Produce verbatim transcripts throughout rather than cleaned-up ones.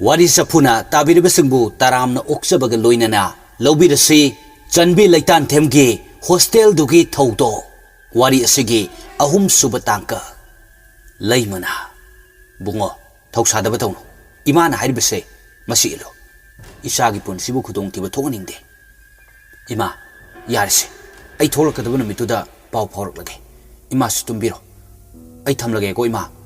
ꯄꯥꯔꯤ ꯆꯐꯨꯅ ꯇꯥꯕꯤꯔꯤꯕꯁꯤꯡꯕꯨ ꯇꯔꯥꯝꯅ ꯑꯣꯛꯆꯕꯒ ꯂꯣꯏꯅꯅ ꯂꯧꯕꯤꯔꯁꯤ ꯆꯟꯕꯤ ꯂꯩꯇꯥꯟꯊꯦꯝꯒꯤ ꯍꯣꯁꯇꯦꯜꯗꯨꯒꯤ ꯊꯧꯗꯣꯛ꯫ ꯋꯥꯔꯤ ꯑꯁꯤꯒꯤ ꯑꯍꯨꯝꯁꯨꯕ ꯇꯥꯡꯀꯛ꯫ ꯂꯩꯃꯅ, "ꯕꯨꯡꯉꯣ, ꯊꯧꯁꯥꯗꯕ ꯇꯧꯅꯨ꯫ ꯏꯃꯥꯅ ꯍꯥꯏꯔꯤꯕꯁꯦ ꯃꯁꯤ ꯏꯜꯂꯨ꯫ ꯏꯆꯥꯒꯤ ꯄꯨꯟꯁꯤꯕꯨ ꯈꯨꯗꯣꯡꯊꯤꯕ ꯊꯣꯛꯍꯟꯅꯤꯡꯗꯦ꯫ ꯏꯃꯥ, ꯌꯥꯔꯦꯁꯦ꯫ ꯑꯩ ꯊꯣꯛꯂꯛꯀꯗꯕ ꯅꯨꯃꯤꯠꯇꯨꯗ ꯄꯥꯎ ꯐꯥꯎꯔꯛꯂꯒꯦ꯫ ꯏꯃꯥꯁꯨ ꯇꯨꯝꯕꯤꯔꯣ꯫ ꯑꯩ ꯊꯝꯂꯒꯦꯀꯣ, ꯏꯃꯥ꯫"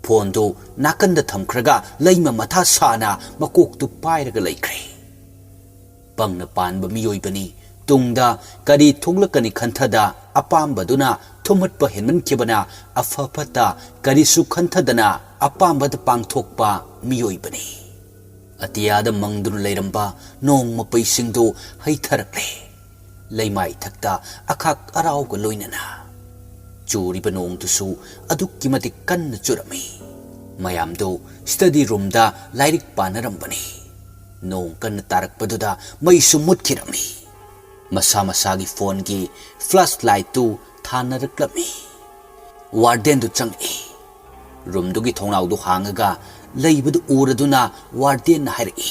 ꯐꯣꯟꯗꯨ ꯅꯥꯀꯟꯗ ꯊꯝꯈ꯭ꯔꯒ ꯂꯩꯃ ꯃꯊꯥ ꯁꯥꯅ ꯃꯀꯣꯛꯇꯨ ꯄꯥꯏꯔꯒ ꯂꯩꯈ꯭ꯔꯦ꯫ ꯄꯪꯅ ꯄꯥꯟꯕ ꯃꯤꯑꯣꯏꯕꯅꯤ꯫ ꯇꯨꯡꯗ ꯀꯔꯤ ꯊꯣꯛꯂꯛꯀꯅꯤ ꯈꯟꯊꯗ ꯑꯄꯥꯝꯕꯗꯨꯅ ꯊꯨꯝꯍꯠꯄ ꯍꯦꯟꯃꯟꯈꯤꯕꯅ ꯑꯐ ꯐꯠꯇ ꯀꯔꯤꯁꯨ ꯈꯟꯊꯗꯅ ꯑꯄꯥꯝꯕꯗ ꯄꯥꯡꯊꯣꯛꯄ ꯃꯤꯑꯣꯏꯕꯅꯤ꯫ ꯑꯇꯤꯌꯥꯗ ꯃꯪꯗꯨꯅ ꯂꯩꯔꯝꯕ ꯅꯣꯡ ꯃꯄꯩꯁꯤꯡꯗꯨ ꯍꯩꯊꯔꯛꯂꯦ꯫ ꯂꯩꯃꯥꯏ ꯊꯛꯇ ꯑꯈꯥꯛ ꯑꯔꯥꯎꯒ ꯂꯣꯏꯅꯅ ꯆꯨꯔꯤꯕ ꯅꯣꯡꯗꯨꯁꯨ ꯑꯗꯨꯛꯀꯤ ꯃꯇꯤꯛ ꯀꯟꯅ ꯆꯨꯔꯝꯃꯤ꯫ ꯃꯌꯥꯝꯗꯨ ꯁ꯭ꯇꯗꯤ ꯔꯨꯝꯗ ꯂꯥꯏꯔꯤꯛ ꯄꯥꯅꯔꯝꯕꯅꯤ꯫ ꯅꯣꯡ ꯀꯟꯅ ꯇꯥꯔꯛꯄꯗꯨꯗ ꯃꯩꯁꯨ ꯃꯨꯠꯈꯤꯔꯝꯃꯤ꯫ ꯃꯁꯥ ꯃꯁꯥꯒꯤ ꯐꯣꯟꯒꯤ ꯐ꯭ꯂꯥꯁ ꯂꯥꯏꯠꯇꯨ ꯊꯥꯅꯔꯛꯂꯝꯃꯤ꯫ ꯋꯥꯔꯗꯦꯟꯗꯨ ꯆꯪꯂꯛꯏ꯫ ꯔꯨꯝꯗꯨꯒꯤ ꯊꯣꯡꯅꯥꯎꯗꯨ ꯍꯥꯡꯉꯒ ꯂꯩꯕꯗꯨ ꯎꯔꯗꯨꯅ ꯋꯥꯔꯗꯦꯟꯅ ꯍꯥꯏꯔꯛꯏ,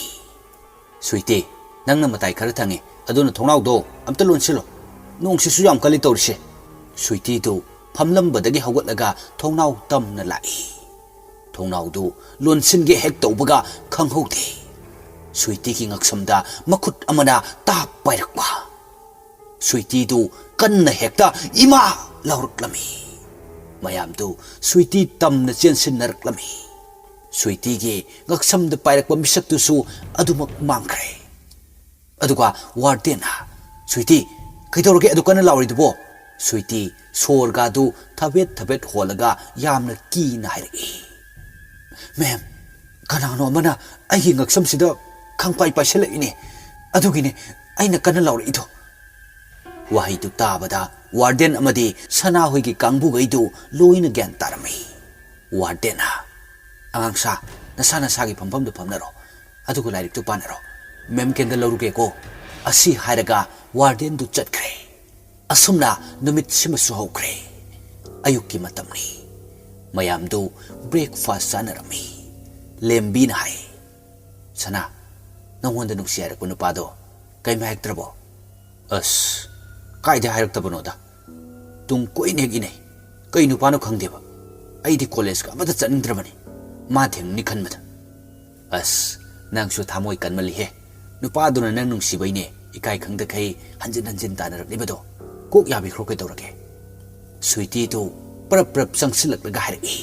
"ꯁ꯭ꯋꯤꯇꯤ, ꯅꯪꯅ ꯃꯇꯥꯏ ꯈꯔ ꯊꯪꯉꯤ, ꯑꯗꯨꯅ ꯊꯣꯡꯅꯥꯎꯗꯣ ꯑꯝꯇ ꯂꯣꯟꯁꯤꯜꯂꯣ꯫ ꯅꯣꯡꯁꯤꯁꯨ ꯌꯥꯝ ꯀꯜꯂꯤ ꯇꯧꯔꯤꯁꯦ꯫" ꯁ꯭ꯋꯤꯇꯤꯗꯨ ꯐꯝꯂꯝꯕꯗꯒꯤ ꯍꯧꯒꯠꯂꯒ ꯊꯣꯡꯅꯥꯎ ꯇꯝꯅ ꯂꯥꯛꯏ꯫ ꯊꯣꯡꯅꯥꯎꯗꯨ ꯂꯣꯟꯁꯤꯟꯒꯦ ꯍꯦꯛ ꯇꯧꯕꯒ ꯈꯪꯍꯧꯗꯦ, ꯁ꯭ꯋꯤꯇꯤꯒꯤ ꯉꯛꯁꯝꯗ ꯃꯈꯨꯠ ꯑꯃꯅ ꯇꯥꯞ ꯄꯥꯏꯔꯛꯄ꯫ ꯁ꯭ꯋꯤꯇꯤꯗꯨ ꯀꯟꯅ ꯍꯦꯛꯇ "ꯏꯃꯥ!" ꯂꯥꯎꯔꯛꯂꯝꯃꯤ꯫ ꯃꯌꯥꯝꯗꯨ ꯁ꯭ꯋꯤꯇꯤ ꯇꯝꯅ ꯆꯦꯟꯁꯤꯟꯅꯔꯛꯂꯝꯃꯤ꯫ ꯁ꯭ꯋꯤꯇꯤꯒꯤ ꯉꯛꯁꯝꯗ ꯄꯥꯏꯔꯛꯄ ꯃꯤꯁꯛꯇꯨꯁꯨ ꯑꯗꯨꯃꯛ ꯃꯥꯡꯈ꯭ꯔꯦ꯫ ꯑꯗꯨꯒ ꯋꯥꯔꯗꯦꯟꯅ, "ꯁ꯭ꯋꯤꯇꯤ, ꯀꯩꯗꯧꯔꯒꯦ ꯑꯗꯨ ꯀꯟꯅ ꯂꯥꯎꯔꯤꯗꯨꯕꯣ?" ꯁ꯭ꯋꯤꯇꯤ ꯁꯣꯔꯒꯥꯗꯨ ꯊꯕꯦꯠ ꯊꯕꯦꯠ ꯍꯣꯜꯂꯒ ꯌꯥꯝꯅ ꯀꯤꯅ ꯍꯥꯏꯔꯛꯏ, "ꯃꯦꯝ, ꯀꯅꯥꯅꯣ ꯑꯃꯅ ꯑꯩꯒꯤ ꯉꯛꯁꯝꯁꯤꯗ ꯈꯪꯄꯥꯏ ꯄꯥꯏꯁꯜꯂꯛꯏꯅꯦ꯫ ꯑꯗꯨꯒꯤꯅꯦ ꯑꯩꯅ ꯀꯟꯅ ꯂꯥꯎꯔꯛꯏꯗꯣ꯫" ꯋꯥꯍꯩꯗꯨ ꯇꯥꯕꯗ ꯋꯥꯔꯗꯦꯟ ꯑꯃꯗꯤ ꯁꯅꯥꯍꯣꯏꯒꯤ ꯀꯥꯡꯕꯨꯈꯩꯗꯨ ꯂꯣꯏꯅ ꯒ꯭ꯌꯥꯟ ꯇꯥꯔꯝꯃꯤ꯫ ꯋꯥꯔꯗꯦꯟꯅ, "ꯑꯉꯥꯡꯁꯥ, ꯅꯁꯥ ꯅꯁꯥꯒꯤ ꯐꯝꯐꯝꯗ ꯐꯝꯅꯔꯣ, ꯑꯗꯨꯒ ꯂꯥꯏꯔꯤꯛꯇꯨ ꯄꯥꯅꯔꯣ꯫ ꯃꯦꯝ ꯀꯦꯟꯗꯜ ꯂꯧꯔꯨꯒꯦꯀꯣ꯫" ꯑꯁꯤ ꯍꯥꯏꯔꯒ ꯋꯥꯔꯗꯦꯟꯗꯨ ꯆꯠꯈ꯭ꯔꯦ꯫ ꯑꯁꯨꯝꯅ ꯅꯨꯃꯤꯠꯁꯤꯃꯁꯨ ꯍꯧꯈ꯭ꯔꯦ꯫ ꯑꯌꯨꯛꯀꯤ ꯃꯇꯝꯅꯤ꯫ ꯃꯌꯥꯝꯗꯨ ꯕ꯭ꯔꯦꯛꯐꯥꯁ ꯆꯥꯅꯔꯝꯃꯤ꯫ ꯂꯦꯝꯕꯤꯅ ꯍꯥꯏ, "ꯁꯅꯥ, ꯅꯪꯉꯣꯟꯗ ꯅꯨꯡꯁꯤ ꯍꯥꯏꯔꯛꯄ ꯅꯨꯄꯥꯗꯣ ꯀꯩꯝ ꯍꯥꯏꯔꯛꯇ꯭ꯔꯕꯣ?" "ꯑꯁ, ꯀꯥꯏꯗ ꯍꯥꯏꯔꯛꯇꯕꯅꯣꯗ? ꯇꯨꯡ ꯀꯣꯏꯅ ꯍꯦꯛ ꯏꯅꯩ꯫ ꯀꯩ ꯅꯨꯄꯥꯅꯣ ꯈꯪꯗꯦꯕ꯫ ꯑꯩꯗꯤ ꯀꯣꯂꯦꯖꯀ ꯑꯃꯇ ꯆꯠꯅꯤꯡꯗ꯭ꯔꯕꯅꯤ ꯃꯥ ꯊꯦꯡꯅꯅꯤ ꯈꯟꯕꯗ꯫" "ꯑꯁ, ꯅꯪꯁꯨ ꯊꯃꯣꯏ ꯀꯟꯃꯜꯂꯤꯍꯦ꯫ ꯅꯨꯄꯥꯗꯨꯅ ꯅꯪ ꯅꯨꯡꯁꯤꯕꯩꯅꯦ ꯏꯀꯥꯏ ꯈꯪꯗꯈꯩ ꯍꯟꯖꯤꯟ ꯍꯟꯖꯤꯟ ꯇꯥꯟꯅꯔꯛꯂꯤꯕꯗꯣ꯫ ꯀꯣꯛ ꯌꯥꯕꯤꯈ꯭ꯔꯣ ꯀꯩꯗꯧꯔꯒꯦ?" ꯁ꯭ꯋꯤꯇꯤꯗꯨ ꯄ꯭ꯔꯞ ꯄ꯭ꯔꯞ ꯆꯪꯁꯤꯜꯂꯛꯂꯒ ꯍꯥꯏꯔꯛꯏ꯫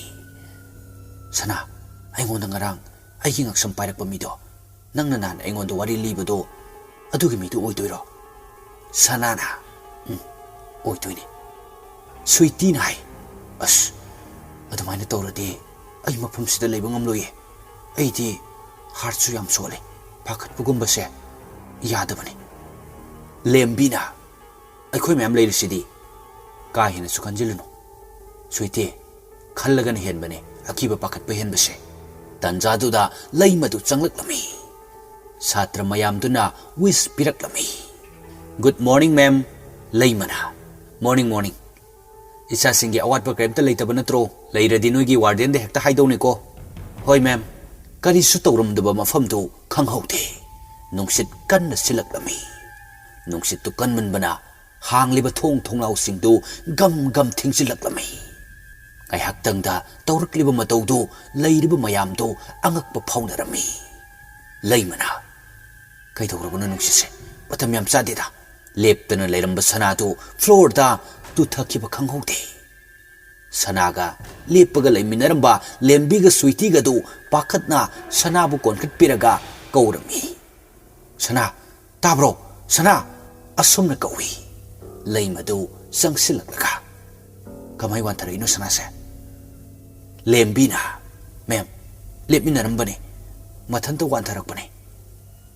"ꯁꯅꯥ, ꯑꯩꯉꯣꯟꯗ ꯉꯔꯥꯡ ꯑꯩꯒꯤ ꯉꯛꯁꯝ ꯄꯥꯏꯔꯛꯄ ꯃꯤꯗꯣ, ꯅꯪꯅ ꯅꯍꯥꯟ ꯑꯩꯉꯣꯟꯗ ꯋꯥꯔꯤ ꯂꯤꯕꯗꯣ, ꯑꯗꯨꯒꯤ ꯃꯤꯗꯨ ꯑꯣꯏꯗꯣꯏꯔꯣ?" ꯁꯅꯥꯅ, "ꯎꯝ, ꯑꯣꯏꯗꯣꯏꯅꯦ꯫" ꯁ꯭ꯋꯤꯇꯤꯅ ꯍꯥꯏ, "ꯑꯁ, ꯑꯗꯨꯃꯥꯏꯅ ꯇꯧꯔꯗꯤ ꯑꯩ ꯃꯐꯝꯁꯤꯗ ꯂꯩꯕ ꯉꯝꯂꯣꯏꯌꯦ꯫ ꯑꯩꯗꯤ ꯍꯥꯔꯠꯁꯨ ꯌꯥꯝ ꯁꯣꯜꯂꯦ꯫ ꯄꯥꯈꯠꯄꯒꯨꯝꯕꯁꯦ ꯌꯥꯗꯕꯅꯤ꯫" ꯂꯦꯝꯕꯤꯅ, "ꯑꯩꯈꯣꯏ ꯃꯌꯥꯝ ꯂꯩꯔꯤꯁꯤꯗꯤ, ꯀꯥ ꯍꯦꯟꯅꯁꯨ ꯈꯟꯖꯤꯜꯂꯨꯅꯨ ꯁ꯭ꯋꯤꯇꯤ꯫ ꯈꯜꯂꯒꯅ ꯍꯦꯟꯕꯅꯦ ꯑꯀꯤꯕ ꯄꯥꯈꯠꯄ ꯍꯦꯟꯕꯁꯦ꯫" ꯇꯟꯖꯥꯗꯨꯗ ꯂꯩꯃꯗꯨ ꯆꯪꯂꯛꯂꯝꯃꯤ꯫ ꯁꯥꯇ꯭ꯔ ꯃꯌꯥꯝꯗꯨꯅ ꯋꯤꯁ ꯄꯤꯔꯛꯂꯝꯃꯤ꯫ "Good morning, ma'am꯫" ꯂꯩꯃꯅ, "Morning, morning꯫ ꯏꯆꯥꯁꯤꯡꯒꯤ ꯑꯋꯥꯠꯄ ꯀꯔꯤꯝꯇ ꯂꯩꯇꯕ ꯅꯠꯇ꯭ꯔꯣ? ꯂꯩꯔꯗꯤ ꯅꯣꯏꯒꯤ ꯋꯥꯔꯗꯦꯟꯗ ꯍꯦꯛꯇ ꯍꯥꯏꯗꯧꯅꯤꯀꯣ꯫" "ꯍꯣꯏ, ꯃꯦꯝ꯫" ꯀꯔꯤꯁꯨ ꯇꯧꯔꯝꯗꯕ ꯃꯐꯝꯗꯨ ꯈꯪꯍꯧꯗꯦ꯫ ꯅꯨꯡꯁꯤꯠ ꯀꯟꯅ ꯁꯤꯜꯂꯛꯂꯝꯃꯤ꯫ ꯅꯨꯡꯁꯤꯠꯇꯨ ꯀꯟꯃꯟꯕꯅ ꯍꯥꯡꯂꯤꯕ ꯊꯣꯡ ꯊꯣꯡꯅꯥꯎꯁꯤꯡꯗꯨ ꯒꯝ ꯒꯝ ꯊꯤꯡꯖꯤꯜꯂꯛꯂꯝꯃꯤ꯫ ꯉꯥꯏꯍꯥꯛꯇꯪꯗ ꯇꯧꯔꯛꯂꯤꯕ ꯃꯇꯧꯗꯨ ꯂꯩꯔꯤꯕ ꯃꯌꯥꯝꯗꯨ ꯑꯉꯛꯄ ꯐꯥꯎꯅꯔꯝꯃꯤ꯫ ꯂꯩꯃꯅ, "ꯀꯩꯗꯧꯔꯕꯅꯣ ꯅꯨꯡꯁꯤꯠꯁꯦ? ꯃꯇꯝ ꯌꯥꯝ ꯆꯥꯗꯦꯗ꯫" ꯂꯦꯞꯇꯅ ꯂꯩꯔꯝꯕ ꯁꯅꯥꯗꯨ ꯐ꯭ꯂꯣꯔꯗ ꯇꯨꯊꯈꯤꯕ ꯈꯪꯍꯧꯗꯦ꯫ ꯁꯅꯥꯒ ꯂꯦꯞꯄꯒ ꯂꯩꯃꯤꯟꯅꯔꯝꯕ ꯂꯦꯝꯕꯤꯒ ꯁ꯭ꯋꯤꯇꯤꯒꯗꯨ ꯄꯥꯈꯠꯅ ꯁꯅꯥꯕꯨ ꯀꯣꯟꯈꯠꯄꯤꯔꯒ ꯀꯧꯔꯝꯃꯤ꯫ "ꯁꯅꯥ, ꯇꯥꯕ꯭ꯔꯣ? ꯁꯅꯥ!" ꯑꯁꯨꯝꯅ ꯀꯧꯏ꯫ ꯂꯩꯃꯗꯨ ꯆꯪꯁꯤꯜꯂꯛꯂꯒ, "ꯀꯃꯥꯏ ꯋꯥꯟꯊꯔꯛꯏꯅꯣ ꯁꯅꯥꯁꯦ?" ꯂꯦꯝꯕꯤꯅ, "ꯃꯦꯝ, ꯂꯦꯞꯃꯤꯟꯅꯔꯝꯕꯅꯤ, ꯃꯊꯟꯇ ꯋꯥꯟꯊꯔꯛꯄꯅꯤ꯫"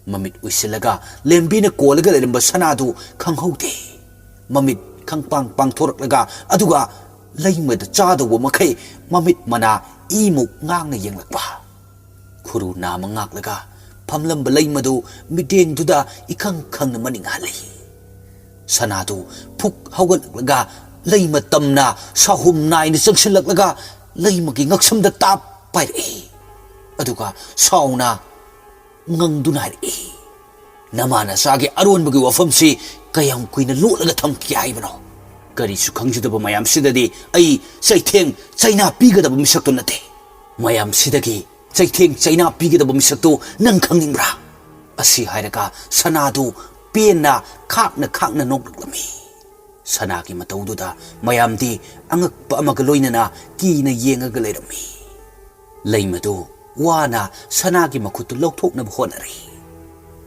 ꯃꯃꯤꯠ ꯎꯏꯁꯤꯜꯂꯒ ꯂꯦꯝꯕꯤꯅ ꯀꯣꯜꯂꯒ ꯂꯩꯔꯝꯕ ꯁꯅꯥꯗꯨ ꯈꯪꯍꯧꯗꯦ꯫ ꯃꯃꯤꯠ ꯈꯪꯄꯥꯡ ꯄꯥꯡꯊꯣꯔꯛꯂꯒ, ꯑꯗꯨꯒ ꯂꯩꯃꯗ ꯆꯥꯗꯧꯕ ꯃꯈꯩ ꯃꯃꯤꯠ ꯃꯅꯥ ꯏꯃꯨꯛ ꯉꯥꯡꯅ ꯌꯦꯡꯂꯛꯄ꯫ ꯈꯨꯔꯨ ꯅꯥꯝꯃ ꯉꯥꯛꯂꯒ ꯐꯝꯂꯝꯕ ꯂꯩꯃꯗꯨ ꯃꯤꯠꯌꯦꯡꯗꯨꯗ ꯏꯈꯪ ꯈꯪꯅ ꯃꯅꯤꯡ ꯍꯜꯂꯤ꯫ ꯁꯅꯥꯗꯨ ꯐꯨꯛ ꯍꯧꯒꯠꯂꯛꯂꯒ ꯂꯩꯃ ꯇꯝꯅ ꯁꯥꯍꯨꯝ ꯅꯥꯏꯅ ꯆꯪꯁꯤꯜꯂꯛꯂꯒ ꯂꯩꯃꯒꯤ ꯉꯛꯁꯝꯗ ꯇꯥꯞ ꯄꯥꯏꯔꯛꯏ꯫ ꯑꯗꯨꯒ ꯁꯥꯎꯅ, ꯉꯪꯗꯨꯅ ꯍꯥꯏꯔꯛꯏ, "ꯅꯃꯥ ꯅꯆꯥꯒꯤ ꯑꯔꯣꯟꯕꯒꯤ ꯋꯥꯐꯝꯁꯤ ꯀꯌꯥꯝ ꯀꯨꯏꯅ ꯂꯣꯠꯂꯒ ꯊꯝꯈꯤꯒꯦ ꯍꯥꯏꯕꯅꯣ? ꯀꯔꯤꯁꯨ ꯈꯪꯖꯗꯕ ꯃꯌꯥꯝꯁꯤꯗꯗꯤ ꯑꯩ ꯆꯩꯊꯦꯡ ꯆꯩꯅꯥ ꯄꯤꯒꯗꯕ ꯃꯤꯁꯛꯇꯨ ꯅꯠꯇꯦ꯫ ꯃꯌꯥꯝꯁꯤꯗꯒꯤ ꯆꯩꯊꯦꯡ ꯆꯩꯅꯥ ꯄꯤꯒꯗꯕ ꯃꯤꯁꯛꯇꯨ ꯅꯪ ꯈꯪꯅꯤꯡꯕ꯭ꯔꯥ?" ꯑꯁꯤ ꯍꯥꯏꯔꯒ ꯁꯅꯥꯗꯨ ꯄꯦꯟꯅ ꯈꯥꯛꯅ ꯈꯥꯛꯅ ꯅꯣꯛꯂꯛꯂꯝꯃꯤ꯫ ꯁꯅꯥꯒꯤ ꯃꯇꯧꯗꯨꯗ ꯃꯌꯥꯝꯗꯤ ꯑꯉꯛꯄ ꯑꯃꯒ ꯂꯣꯏꯅꯅ ꯀꯤꯅ ꯌꯦꯡꯉꯒ ꯂꯩꯔꯝꯃꯤ꯫ ꯂꯩꯃꯗꯨ ꯋꯥꯅ ꯁꯅꯥꯒꯤ ꯃꯈꯨꯠꯇꯨ ꯂꯧꯊꯣꯛꯅꯕ ꯍꯣꯠꯅꯔꯤ꯫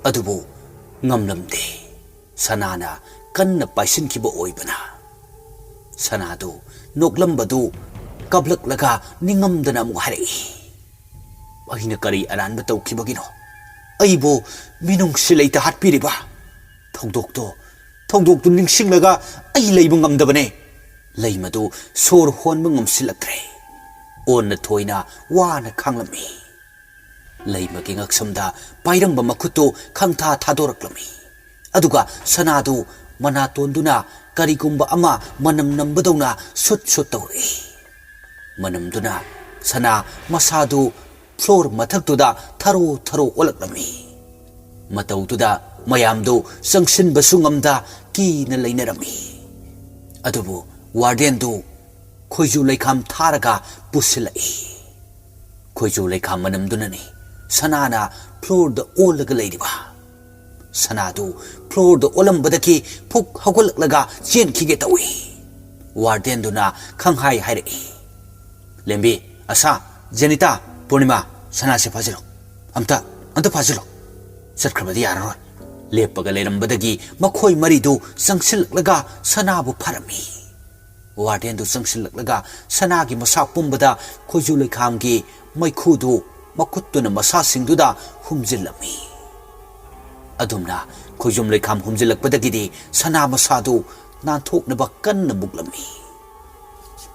ꯑꯗꯨꯕꯨ ꯉꯝꯂꯝꯗꯦ꯫ ꯁꯅꯥꯅ ꯀꯟꯅ ꯄꯥꯏꯁꯤꯟꯈꯤꯕ ꯑꯣꯏꯕꯅ꯫ ꯁꯅꯥꯗꯨ ꯅꯣꯛꯂꯝꯕꯗꯨ ꯀꯞꯂꯛꯂꯒ ꯅꯤꯡꯉꯝꯗꯅ ꯑꯃꯨꯛ ꯍꯥꯏꯔꯛꯏ, "ꯑꯩꯅ ꯀꯔꯤ ꯑꯔꯥꯟꯕ ꯇꯧꯈꯤꯕꯒꯤꯅꯣ ꯑꯩꯕꯨ ꯃꯤꯅꯨꯡꯁꯤ ꯂꯩꯇ ꯍꯥꯠꯄꯤꯔꯤꯕ? ꯊꯧꯗꯣꯛꯇꯣ, ꯊꯧꯗꯣꯛꯇꯨ ꯅꯤꯡꯁꯤꯡꯂꯒ ꯑꯩ ꯂꯩꯕ ꯉꯝꯗꯕꯅꯦ꯫" ꯂꯩꯃꯗꯨ ꯁꯣꯔ ꯍꯣꯟꯕ ꯉꯝꯁꯤꯜꯂꯛꯇ꯭ꯔꯦ꯫ ꯑꯣꯟꯅ ꯊꯣꯏꯅ ꯋꯥꯅ ꯈꯥꯡꯂꯝꯃꯤ꯫ ꯂꯩꯃꯒꯤ ꯉꯛꯁꯝꯗ ꯄꯥꯏꯔꯝꯕ ꯃꯈꯨꯠꯇꯨ ꯈꯪꯊꯥ ꯊꯥꯗꯣꯔꯛꯂꯝꯃꯤ꯫ ꯑꯗꯨꯒ ꯁꯅꯥꯗꯨ ꯃꯅꯥꯇꯣꯟꯗꯨꯅ ꯀꯔꯤꯒꯨꯝꯕ ꯑꯃ ꯃꯅꯝ ꯅꯝꯕꯗꯧꯅ ꯁꯨꯠ ꯁꯨꯠ ꯇꯧꯔꯛꯏ꯫ ꯃꯅꯝꯗꯨꯅ ꯁꯅꯥ ꯃꯁꯥꯗꯨ ꯐ꯭ꯂꯣꯔ ꯃꯊꯛꯇꯨꯗ ꯊꯔꯣ ꯊꯔꯣ ꯑꯣꯜꯂꯛꯂꯝꯃꯤ꯫ ꯃꯇꯧꯗꯨꯗ ꯃꯌꯥꯝꯗꯨ ꯆꯪꯁꯤꯟꯕꯁꯨ ꯉꯝꯗ ꯀꯤꯅ ꯂꯩꯅꯔꯝꯃꯤ꯫ ꯑꯗꯨꯕꯨ ꯋꯥꯔꯗꯦꯟꯗꯨ ꯈꯣꯏꯖꯨ ꯂꯩꯈꯥꯝ ꯊꯥꯔꯒ ꯄꯨꯁꯤꯜꯂꯛꯏ꯫ ꯈꯣꯏꯖꯨ ꯂꯩꯈꯥꯝ ꯃꯅꯝꯗꯨꯅꯅꯤ ꯁꯅꯥꯅ ꯐ꯭ꯂꯣꯔꯗ ꯑꯣꯜꯂꯒ ꯂꯩꯔꯤꯕ꯫ ꯁꯅꯥꯗꯨ ꯐ꯭ꯂꯣꯔꯗ ꯑꯣꯜꯂꯝꯕꯗꯒꯤ ꯐꯨꯛ ꯍꯧꯒꯠꯂꯛꯂꯒ ꯆꯦꯟꯈꯤꯒꯦ ꯇꯧꯏ꯫ ꯋꯥꯔꯗꯦꯟꯗꯨꯅ ꯈꯪꯍꯥꯏ ꯍꯥꯏꯔꯛꯏ, "ꯂꯦꯝꯕꯤ, ꯑꯁꯥ, ꯖꯦꯅꯤꯇꯥ, ꯄꯨꯔꯅꯤꯃꯥ, ꯁꯅꯥꯁꯦ ꯐꯥꯖꯤꯜꯂꯣ꯫ ꯑꯝꯇ, ꯑꯝꯇ ꯐꯥꯖꯤꯜꯂꯣ꯫ ꯆꯠꯈ꯭ꯔꯕꯗꯤ ꯌꯥꯔꯔꯣꯏ꯫" ꯂꯦꯞꯄꯒ ꯂꯩꯔꯝꯕꯗꯒꯤ ꯃꯈꯣꯏ ꯃꯔꯤꯗꯨ ꯆꯪꯁꯤꯜꯂꯛꯂꯒ ꯁꯅꯥꯕꯨ ꯐꯥꯔꯝꯃꯤ꯫ ꯋꯥꯔꯗꯦꯟꯗꯨ ꯆꯪꯁꯤꯜꯂꯛꯂꯒ ꯁꯅꯥꯒꯤ ꯃꯁꯥ ꯄꯨꯝꯕꯗ ꯈꯣꯏꯖꯨ ꯂꯩꯈꯥꯝꯒꯤ ꯃꯩꯈꯨꯗꯨ ꯃꯈꯨꯠꯇꯨꯅ ꯃꯁꯥꯁꯤꯡꯗꯨꯗ ꯍꯨꯝꯖꯤꯜꯂꯝꯃꯤ꯫ ꯑꯗꯨꯝꯅ ꯈꯣꯏꯖꯨꯝ ꯂꯩꯈꯥꯝ ꯍꯨꯝꯖꯤꯜꯂꯛꯄꯗꯒꯤꯗꯤ ꯁꯅꯥ ꯃꯁꯥꯗꯨ ꯅꯥꯟꯊꯣꯛꯅꯕ ꯀꯟꯅ ꯃꯨꯛꯂꯝꯃꯤ꯫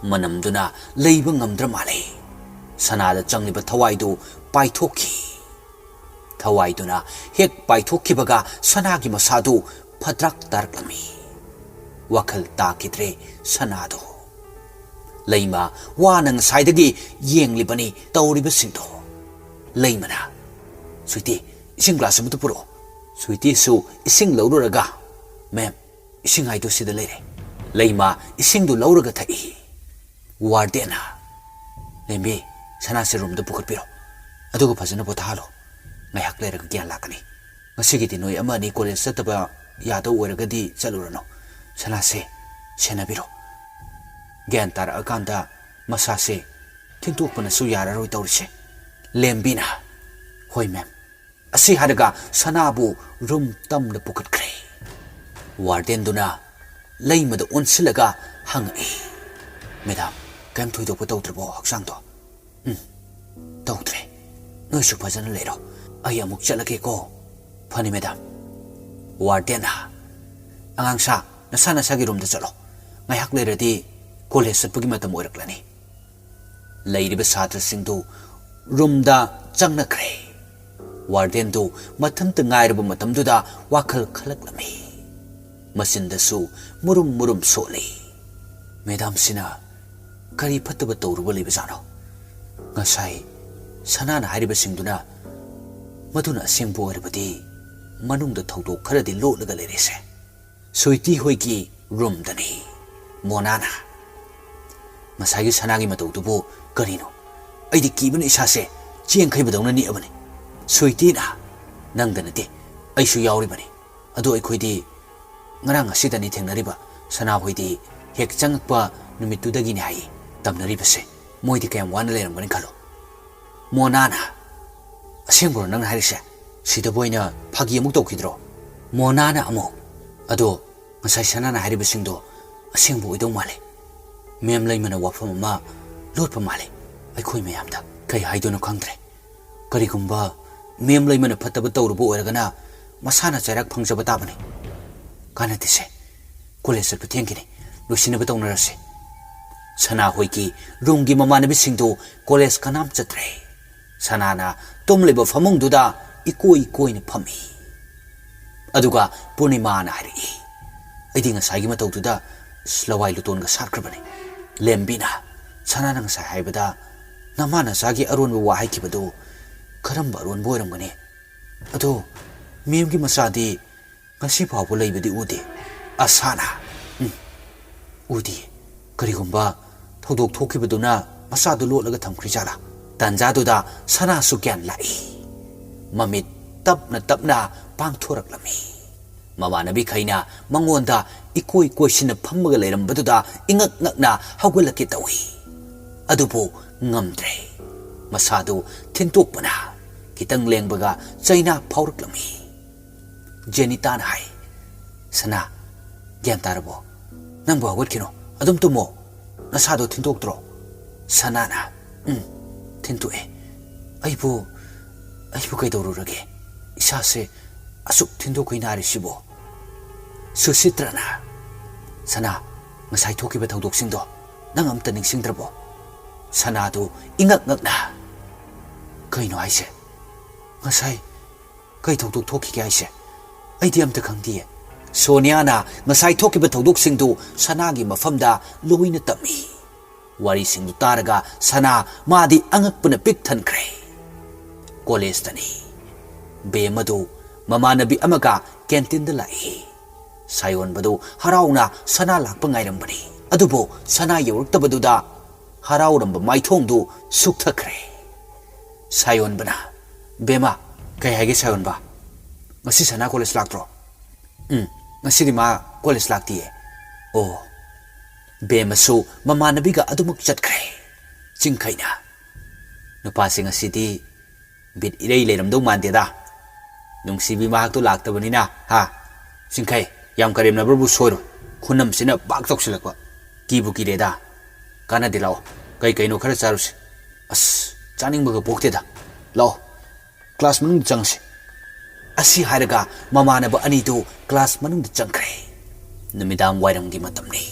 ꯃꯅꯝꯗꯨꯅ ꯂꯩꯕ ꯉꯝꯗ꯭ꯔ ꯃꯥꯜꯂꯦ꯫ ꯁꯅꯥꯗ ꯆꯪꯂꯤꯕ ꯊꯋꯥꯏꯗꯨ ꯄꯥꯏꯊꯣꯛꯈꯤ꯫ ꯊꯋꯥꯏꯗꯨꯅ ꯍꯦꯛ ꯄꯥꯏꯊꯣꯛꯈꯤꯕꯒ ꯁꯅꯥꯒꯤ ꯃꯁꯥꯗꯨ ꯐꯗ꯭ꯔꯥꯛ ꯇꯥꯔꯛꯂꯝꯃꯤ꯫ ꯋꯥꯈꯜ ꯇꯥꯈꯤꯗ꯭ꯔꯦ ꯁꯅꯥꯗꯣ꯫ ꯂꯩꯃ ꯋꯥꯅ ꯉꯁꯥꯏꯗꯒꯤ ꯌꯦꯡꯂꯤꯕꯅꯤ ꯇꯧꯔꯤꯕꯁꯤꯡꯗꯣ꯫ ꯂꯩꯃꯅ, "ꯁ꯭ꯋꯤꯇꯤ, "ꯏꯁꯤꯡ ꯒ꯭ꯂꯥꯁ ꯑꯃꯇ ꯄꯨꯔꯛꯑꯣ"꯫ ꯁ꯭ꯋꯤꯇꯤꯁꯨ ꯏꯁꯤꯡ ꯂꯧꯔꯨꯔꯒ, "ꯃꯦꯝ, ꯏꯁꯤꯡ ꯍꯥꯏꯗꯣ ꯁꯤꯗ ꯂꯩꯔꯦ"꯫ ꯂꯩꯃ ꯏꯁꯤꯡꯗꯨ ꯂꯧꯔꯒ ꯊꯛꯏ꯫ ꯋꯥꯔꯗꯦꯟꯅ, "ꯂꯦꯝꯕꯤ, ꯁꯅꯥꯁꯦ ꯔꯨꯝꯗ ꯄꯨꯈꯠꯄꯤꯔꯣ, ꯑꯗꯨꯒ ꯐꯖꯅ ꯄꯣꯊꯥꯍꯜꯂꯣ꯫ ꯉꯥꯏꯍꯥꯛ ꯂꯩꯔꯒ ꯒ꯭ꯌꯥꯟ ꯂꯥꯛꯀꯅꯤ꯫ ꯉꯁꯤꯒꯤꯗꯤ ꯅꯣꯏ ꯑꯃ ꯑꯅꯤ ꯀꯣꯂꯦꯖ ꯆꯠꯇꯕ ꯌꯥꯗꯧ ꯑꯣꯏꯔꯒꯗꯤ ꯆꯠꯂꯨꯔꯅꯨ꯫ ꯁꯅꯥꯁꯦ ꯁꯦꯟꯅꯕꯤꯔꯣ꯫ ꯒ꯭ꯌꯥꯟ ꯇꯥꯔꯛꯑꯀꯥꯟꯗ ꯃꯁꯥꯁꯦ ꯊꯤꯟꯇꯣꯛꯄꯅꯁꯨ ꯌꯥꯔꯔꯣꯏ ꯇꯧꯔꯤꯁꯦ"꯫ ꯂꯦꯝꯕꯤꯅ, "ꯍꯣꯏ ꯃꯦꯝ"꯫ ꯑꯁꯤ ꯍꯥꯏꯔꯒ ꯁꯅꯥꯕꯨ ꯔꯨꯝ ꯇꯝꯅ ꯄꯨꯈꯠꯈ꯭ꯔꯦ꯫ ꯋꯥꯔꯗꯦꯟꯗꯨꯅ ꯂꯩꯃꯗ ꯑꯣꯟꯁꯤꯜꯂꯒ ꯍꯪꯉꯛꯏ, "ꯃꯦꯗꯥꯝ, ꯀꯔꯤꯝ ꯊꯣꯏꯗꯣꯛꯄ ꯇꯧꯗ꯭ꯔꯕꯣ ꯍꯛꯆꯥꯡꯗꯣ?" "ꯎꯝ, ꯇꯧꯗ꯭ꯔꯦ꯫ ꯅꯣꯏꯁꯨ ꯐꯖꯅ ꯂꯩꯔꯣ꯫ ꯑꯩ ꯑꯃꯨꯛ ꯆꯠꯂꯒꯦꯀꯣ"꯫ "ꯐꯅꯤ ꯃꯦꯗꯥꯝ"꯫ ꯋꯥꯔꯗꯦꯟꯅ, "ꯑꯉꯥꯡꯁꯥ, ꯅꯁꯥ ꯅꯁꯥꯒꯤ ꯔꯨꯝꯗ ꯆꯠꯂꯣ꯫ ꯉꯥꯏꯍꯥꯛ ꯂꯩꯔꯗꯤ ꯀꯣꯂꯦꯖ ꯆꯠꯄꯒꯤ ꯃꯇꯝ ꯑꯣꯏꯔꯛꯂꯅꯤ"꯫ ꯂꯩꯔꯤꯕ ꯁꯥꯇ꯭ꯔꯁꯤꯡꯗꯨ ꯔꯨꯝꯗ ꯆꯪꯅꯈ꯭ꯔꯦ꯫ ꯋꯥꯔꯗꯦꯟꯗꯨ ꯃꯊꯟꯇ ꯉꯥꯏꯔꯕ ꯃꯇꯝꯗꯨꯗ ꯋꯥꯈꯜ ꯈꯜꯂꯛꯂꯝꯃꯤ꯫ ꯃꯆꯤꯟꯗꯁꯨ ꯃꯨꯔꯨꯝ ꯃꯨꯔꯨꯝ ꯁꯣꯜꯂꯤ꯫ ꯃꯦꯗꯥꯝꯁꯤꯅ ꯀꯔꯤ ꯐꯠꯇꯕ ꯇꯧꯔꯨꯕ ꯂꯩꯕꯖꯥꯠꯅꯣ? ꯉꯁꯥꯏ ꯁꯅꯥꯅ ꯍꯥꯏꯔꯤꯕꯁꯤꯡꯗꯨꯅ ꯃꯗꯨꯅ ꯑꯁꯦꯡꯕ ꯑꯣꯏꯔꯕꯗꯤ ꯃꯅꯨꯡꯗ ꯊꯧꯗꯣꯛ ꯈꯔꯗꯤ ꯂꯣꯠꯂꯒ ꯂꯩꯔꯦꯁꯦ꯫ ꯁ꯭ꯋꯤꯇꯤ ꯍꯣꯏꯒꯤ ꯔꯨꯝꯗꯅꯤ꯫ ꯃꯣꯅꯥꯅ, "ꯉꯁꯥꯏꯒꯤ ꯁꯅꯥꯒꯤ ꯃꯇꯧꯗꯨꯕꯨ ꯀꯔꯤꯅꯣ? ꯑꯩꯗꯤ ꯀꯤꯕꯅ ꯏꯁꯥꯁꯦ ꯆꯦꯡꯈꯩꯕꯗꯧꯅ ꯅꯤꯛꯑꯕꯅꯤ"꯫ ꯁ꯭ꯋꯤꯇꯤꯅ, "ꯅꯪꯗ ꯅꯠꯇꯦ, ꯑꯩꯁꯨ ꯌꯥꯎꯔꯤꯕꯅꯤ꯫ ꯑꯗꯨ ꯑꯩꯈꯣꯏꯗꯤ ꯉꯔꯥꯡ ꯉꯁꯤꯗꯅꯤ ꯊꯦꯡꯅꯔꯤꯕ꯫ ꯁꯅꯥ ꯍꯣꯏꯗꯤ ꯍꯦꯛ ꯆꯪꯉꯛꯄ ꯅꯨꯃꯤꯠꯇꯨꯗꯒꯤꯅꯤ ꯍꯥꯏꯌꯦ ꯇꯝꯅꯔꯤꯕꯁꯦ꯫ ꯃꯣꯏꯗꯤ ꯀꯌꯥꯝ ꯋꯥꯅ ꯂꯩꯔꯝꯒꯅꯤ ꯈꯜꯂꯣ"꯫ ꯃꯣꯅꯥꯅ, "ꯑꯁꯦꯡꯕꯔꯣ ꯅꯪꯅ ꯍꯥꯏꯔꯤꯁꯦ? ꯁꯤꯗꯕꯨ ꯑꯩꯅ ꯐꯥꯒꯤ ꯑꯃꯨꯛ ꯇꯧꯈꯤꯗ꯭ꯔꯣ?" ꯃꯣꯅꯥꯅ ꯑꯃꯨꯛ, "ꯑꯗꯣ ꯉꯁꯥꯏ ꯁꯅꯥꯅ ꯍꯥꯏꯔꯤꯕꯁꯤꯡꯗꯣ ꯑꯁꯦꯡꯕ ꯑꯣꯏꯗꯧ ꯃꯥꯜꯂꯦ꯫ ꯃꯦꯝ ꯂꯩꯃꯅ ꯋꯥꯐꯝ ꯑꯃ ꯂꯣꯠꯄ ꯃꯥꯜꯂꯦ ꯑꯩꯈꯣꯏ ꯃꯌꯥꯝꯗ꯫ ꯀꯩ ꯍꯥꯏꯗꯣꯏꯅꯣ ꯈꯪꯗ꯭ꯔꯦ꯫ ꯀꯔꯤꯒꯨꯝꯕ ꯃꯦꯝ ꯂꯩꯃꯅ ꯐꯠꯇꯕ ꯇꯧꯔꯨꯕ ꯑꯣꯏꯔꯒꯅ ꯃꯁꯥꯅ ꯆꯩꯔꯥꯛ ꯐꯪꯖꯕ ꯇꯥꯕꯅꯤ꯫ ꯀꯥꯟꯅꯗꯦꯁꯦ, ꯀꯣꯂꯦꯖ ꯆꯠꯄ ꯊꯦꯡꯈꯤꯅꯤ, ꯂꯣꯏꯁꯤꯟꯅꯕ ꯇꯧꯅꯔꯁꯦ"꯫ ꯁꯅꯥ ꯍꯣꯏꯒꯤ ꯔꯨꯝꯒꯤ ꯃꯃꯥꯟꯅꯕꯤꯁꯤꯡꯗꯨ ꯀꯣꯂꯦꯖ ꯀꯅꯥꯝ ꯆꯠꯇ꯭ꯔꯦ꯫ ꯁꯅꯥꯅ ꯇꯨꯝꯂꯤꯕ ꯐꯃꯨꯡꯗꯨꯗ ꯏꯀꯣꯏ ꯀꯣꯏꯅ ꯐꯝꯃꯤ꯫ ꯑꯗꯨꯒ ꯄꯨꯔꯅꯤꯃꯥꯅ ꯍꯥꯏꯔꯛꯏ, "ꯑꯩꯗꯤ ꯉꯁꯥꯏꯒꯤ ꯃꯇꯧꯗꯨꯗ ꯑꯁ ꯂꯋꯥꯏ ꯂꯨꯇꯣꯟꯒ ꯁꯥꯠꯈ꯭ꯔꯕꯅꯤ"꯫ ꯂꯦꯝꯕꯤꯅ, "ꯁꯅꯥꯅ ꯉꯁꯥꯏ ꯍꯥꯏꯕꯗ ꯅꯃꯥ ꯅꯆꯥꯒꯤ ꯑꯔꯣꯟꯕ ꯋꯥ ꯍꯥꯏꯈꯤꯕꯗꯨ ꯀꯔꯝꯕ ꯑꯔꯣꯟꯕ ꯑꯣꯏꯔꯝꯒꯅꯤ?" "ꯑꯗꯣ ꯃꯦꯝꯒꯤ ꯃꯆꯥꯗꯤ ꯉꯁꯤ ꯐꯥꯎꯕ ꯂꯩꯕꯗꯤ ꯎꯗꯦ?" ꯑꯁꯥꯅ, "ꯎꯝ, ꯎꯗꯦ꯫ ꯀꯔꯤꯒꯨꯝꯕ ꯊꯧꯗꯣꯛ ꯊꯣꯛꯈꯤꯕꯗꯨꯅ ꯃꯆꯥꯗꯨ ꯂꯣꯠꯂꯒ ꯊꯝꯈ꯭ꯔꯤꯖꯥꯠꯂꯥ?" ꯇꯥꯟꯖꯥꯗꯨꯗ ꯁꯅꯥꯁꯨ ꯒ꯭ꯌꯥꯟ ꯂꯥꯛꯏ꯫ ꯃꯃꯤꯠ ꯇꯞꯅ ꯇꯞꯅ ꯄꯥꯡꯊꯣꯔꯛꯂꯝꯃꯤ꯫ ꯃꯃꯥꯟꯅꯕꯤꯈꯩꯅ ꯃꯉꯣꯟꯗ ꯏꯀꯣꯏ ꯀꯣꯏꯁꯤꯟꯅ ꯐꯝꯃꯒ ꯂꯩꯔꯝꯕꯗꯨꯗ ꯏꯉꯛ ꯉꯛꯅ ꯍꯧꯒꯠꯂꯛꯀꯦ ꯇꯧꯏ꯫ ꯑꯗꯨꯕꯨ ꯉꯝꯗ꯭ꯔꯦ꯫ ꯃꯁꯥꯗꯨ ꯊꯤꯟꯇꯣꯛꯄꯅ ꯈꯤꯇꯪ ꯂꯦꯡꯕꯒ ꯆꯩꯅꯥ ꯐꯥꯎꯔꯛꯂꯝꯃꯤ꯫ ꯖꯦꯅꯤꯇꯥꯅ ꯍꯥꯏ, "ꯁꯅꯥ, ꯒ꯭ꯌꯥꯟ ꯇꯥꯔꯕꯣ? ꯅꯪꯕꯨ ꯍꯧꯒꯠꯈꯤꯅꯣ, ꯑꯗꯨꯝ ꯇꯨꯝꯃꯣ꯫ ꯅꯁꯥꯗꯣ ꯊꯤꯟꯗꯣꯛꯇ꯭ꯔꯣ?" ꯁꯅꯥꯅ, "ꯎꯝ, ꯊꯤꯟꯗꯣꯛꯑꯦ꯫ ꯑꯩꯕꯨ, ꯑꯩꯕꯨ ꯀꯩꯗꯧꯔꯨꯔꯒꯦ? ꯏꯁꯥꯁꯦ ꯑꯁꯨꯛ ꯊꯤꯟꯗꯣꯛꯈꯩ ꯅꯥꯔꯤꯁꯤꯕꯣ?" ꯁꯨꯁꯤꯇ꯭ꯔꯅ, "ꯁꯅꯥ, ꯉꯁꯥꯏ ꯊꯣꯛꯈꯤꯕ ꯊꯧꯗꯣꯛꯁꯤꯡꯗꯣ ꯅꯪ ꯑꯝꯇ ꯅꯤꯡꯁꯤꯡꯗ꯭ꯔꯕꯣ?" ꯁꯅꯥꯗꯨ ꯏꯉꯛ ꯉꯛꯅ, "ꯀꯩꯅꯣ ꯍꯥꯏꯁꯦ? ꯉꯁꯥꯏ ꯀꯩ ꯊꯧꯗꯣꯛ ꯊꯣꯛꯈꯤꯒꯦ ꯍꯥꯏꯁꯦ? ꯑꯩꯗꯤ ꯑꯝꯇ ꯈꯪꯗꯤꯌꯦ꯫" ꯁꯣꯅꯤꯌꯥꯅ ꯉꯁꯥꯏ ꯊꯣꯛꯈꯤꯕ ꯊꯧꯗꯣꯛꯁꯤꯡꯗꯨ ꯁꯅꯥꯒꯤ ꯃꯐꯝꯗ ꯂꯣꯏꯅ ꯇꯝꯃꯤ꯫ ꯋꯥꯔꯤꯁꯤꯡꯗꯨ ꯇꯥꯔꯒ ꯁꯅꯥ ꯃꯥꯗꯤ ꯑꯉꯛꯄꯅ ꯄꯤꯛ ꯊꯟꯈ꯭ꯔꯦ꯫ ꯀꯣꯂꯦꯖꯇꯅꯤ꯫ ꯕꯦꯝ ꯑꯗꯨ ꯃꯃꯥꯟꯅꯕꯤ ꯑꯃꯒ ꯀꯦꯟꯇꯤꯟꯗ ꯂꯥꯛꯏ꯫ ꯁꯥꯌꯣꯟꯕꯗꯨ ꯍꯔꯥꯎꯅ ꯁꯅꯥ ꯂꯥꯛꯄ ꯉꯥꯏꯔꯝꯕꯅꯤ꯫ ꯑꯗꯨꯕꯨ ꯁꯅꯥ ꯌꯧꯔꯛꯇꯕꯗꯨꯗ ꯍꯔꯥꯎꯔꯝꯕ ꯃꯥꯏꯊꯣꯡꯗꯨ ꯁꯨꯛꯊꯈ꯭ꯔꯦ꯫ ꯁꯥꯌꯣꯟꯕꯅ, "ꯕꯦꯝꯃ, ꯀꯩ ꯍꯥꯏꯒꯦ ꯁꯥꯌꯣꯟꯕ? ꯉꯁꯤ ꯁꯅꯥ ꯀꯣꯂꯦꯖ ꯂꯥꯛꯇ꯭ꯔꯣ?" "ꯎꯝ, ꯉꯁꯤꯗꯤ ꯃꯥ ꯀꯣꯂꯦꯖ ꯂꯥꯛꯇꯤꯌꯦ꯫" ꯑꯣ꯫ ꯕꯦꯝꯃꯁꯨ ꯃꯃꯥꯟꯅꯕꯤꯒ ꯑꯗꯨꯃꯛ ꯆꯠꯈ꯭ꯔꯦ꯫ ꯆꯤꯡꯈꯩꯅ, "ꯅꯨꯄꯥꯁꯦ ꯉꯁꯤꯗꯤ ꯕꯤꯠ ꯏꯔꯩ ꯂꯩꯔꯝꯗꯧ ꯃꯥꯟꯗꯦꯗ꯫ ꯅꯨꯡꯁꯤꯕꯤ ꯃꯍꯥꯛꯇꯣ ꯂꯥꯛꯇꯕꯅꯤꯅ, ꯍꯥ? ꯆꯤꯡꯈꯩ, ꯌꯥꯝ ꯀꯔꯦꯝꯅꯕꯕꯨ ꯁꯣꯏꯔꯣꯏ꯫ ꯈꯨꯅꯝꯁꯤꯅ ꯄꯥꯛ ꯆꯥꯎꯁꯤꯜꯂꯛꯄ꯫ ꯀꯤꯕꯨ ꯀꯤꯔꯦꯗ꯫ ꯀꯥꯟꯅꯗꯦ, ꯂꯥꯛꯑꯣ꯫ ꯀꯩ ꯀꯩꯅꯣ ꯈꯔ ꯆꯥꯔꯨꯁꯤ꯫ ꯑꯁ, ꯆꯥꯅꯤꯡꯕꯒ ꯄꯣꯛꯇꯦꯗ꯫ ꯂꯥꯛꯑꯣ, ꯀ꯭ꯂꯥꯁ ꯃꯅꯨꯡꯗ ꯆꯪꯉꯁꯤ꯫" ꯑꯁꯤ ꯍꯥꯏꯔꯒ ꯃꯃꯥꯟꯅꯕ ꯑꯅꯤꯗꯨ ꯀ꯭ꯂꯥꯁ ꯃꯅꯨꯡꯗ ꯆꯪꯈ꯭ꯔꯦ꯫ ꯅꯨꯃꯤꯗꯥꯡ ꯋꯥꯏꯔꯝꯒꯤ ꯃꯇꯝꯅꯤ꯫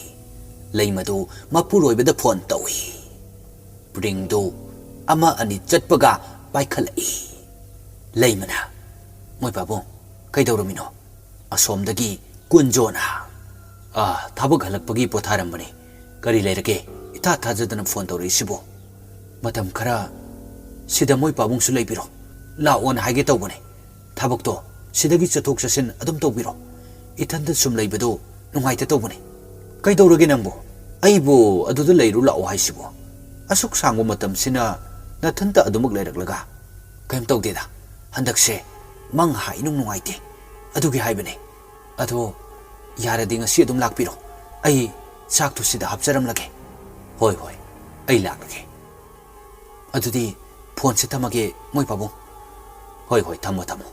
ꯂꯩꯃꯗꯨ ꯃꯄꯨꯔꯣꯏꯕꯗ ꯐꯣꯟ ꯇꯧꯏ꯫ ꯔꯤꯡꯗꯨ ꯑꯃ ꯑꯅꯤ ꯆꯠꯄꯒ ꯄꯥꯏꯈꯠꯂꯛꯏ꯫ ꯂꯩꯃꯅ, "ꯃꯣꯏ ꯄꯥꯕꯨꯡ, ꯀꯩꯗꯧꯔꯝꯃꯤꯅꯣ?" ꯑꯁꯣꯝꯗꯒꯤ ꯀꯨꯟꯖꯣꯅ, "ꯑꯥ, ꯊꯕꯛ ꯍꯜꯂꯛꯄꯒꯤ ꯄꯣꯊꯥꯔꯝꯕꯅꯤ꯫ ꯀꯔꯤ ꯂꯩꯔꯒꯦ? ꯏꯊꯥ ꯊꯥꯖꯗꯅ ꯐꯣꯟ ꯇꯧꯔꯛꯏꯁꯤꯕꯣ?" "ꯃꯇꯝ ꯈꯔ ꯁꯤꯗ ꯃꯣꯏ ꯄꯥꯕꯨꯡꯁꯨ ꯂꯩꯕꯤꯔꯣ, ꯂꯥꯛꯑꯣꯅ ꯍꯥꯏꯒꯦ ꯇꯧꯕꯅꯦ꯫ ꯊꯕꯛꯇꯣ ꯁꯤꯗꯒꯤ ꯆꯠꯊꯣꯛ ꯆꯠꯁꯤꯟ ꯑꯗꯨꯝ ꯇꯧꯕꯤꯔꯣ꯫ ꯏꯊꯟꯇ ꯁꯨꯝ ꯂꯩꯕꯗꯣ ꯅꯨꯡꯉꯥꯏꯇ ꯇꯧꯕꯅꯤ꯫ ꯀꯩꯗꯧꯔꯒꯦ ꯅꯪꯕꯨ? ꯑꯩꯕꯨ ꯑꯗꯨꯗ ꯂꯩꯔꯨ ꯂꯥꯛꯑꯣ ꯍꯥꯏꯁꯤꯕꯨ? ꯑꯁꯨꯛ ꯁꯥꯡꯕ ꯃꯇꯝꯁꯤꯅ ꯅꯊꯟꯇ ꯑꯗꯨꯃꯛ ꯂꯩꯔꯛꯂꯒ? ꯀꯩꯝ ꯇꯧꯗꯦꯗ, ꯍꯟꯗꯛꯁꯦ ꯃꯪ ꯍꯥꯏ ꯅꯨꯡ ꯅꯨꯡꯉꯥꯏꯇꯦ, ꯑꯗꯨꯒꯤ ꯍꯥꯏꯕꯅꯦ꯫ ꯑꯗꯣ ꯌꯥꯔꯗꯤ ꯉꯁꯤ ꯑꯗꯨꯝ ꯂꯥꯛꯄꯤꯔꯣ꯫ ꯑꯩ ꯆꯥꯛꯇꯨ ꯁꯤꯗ ꯍꯥꯞꯆꯔꯝꯂꯒꯦ꯫ ꯍꯣꯏ ꯍꯣꯏ, ꯑꯩ ꯂꯥꯛꯂꯒꯦ꯫ ꯑꯗꯨꯗꯤ ꯐꯣꯟꯁꯦ ꯊꯝꯃꯒꯦ, ꯃꯣꯏ ꯄꯥꯕꯨꯡ꯫ ꯍꯣꯏ ꯍꯣꯏ, ꯊꯝꯃꯣ ꯊꯝꯃꯣ꯫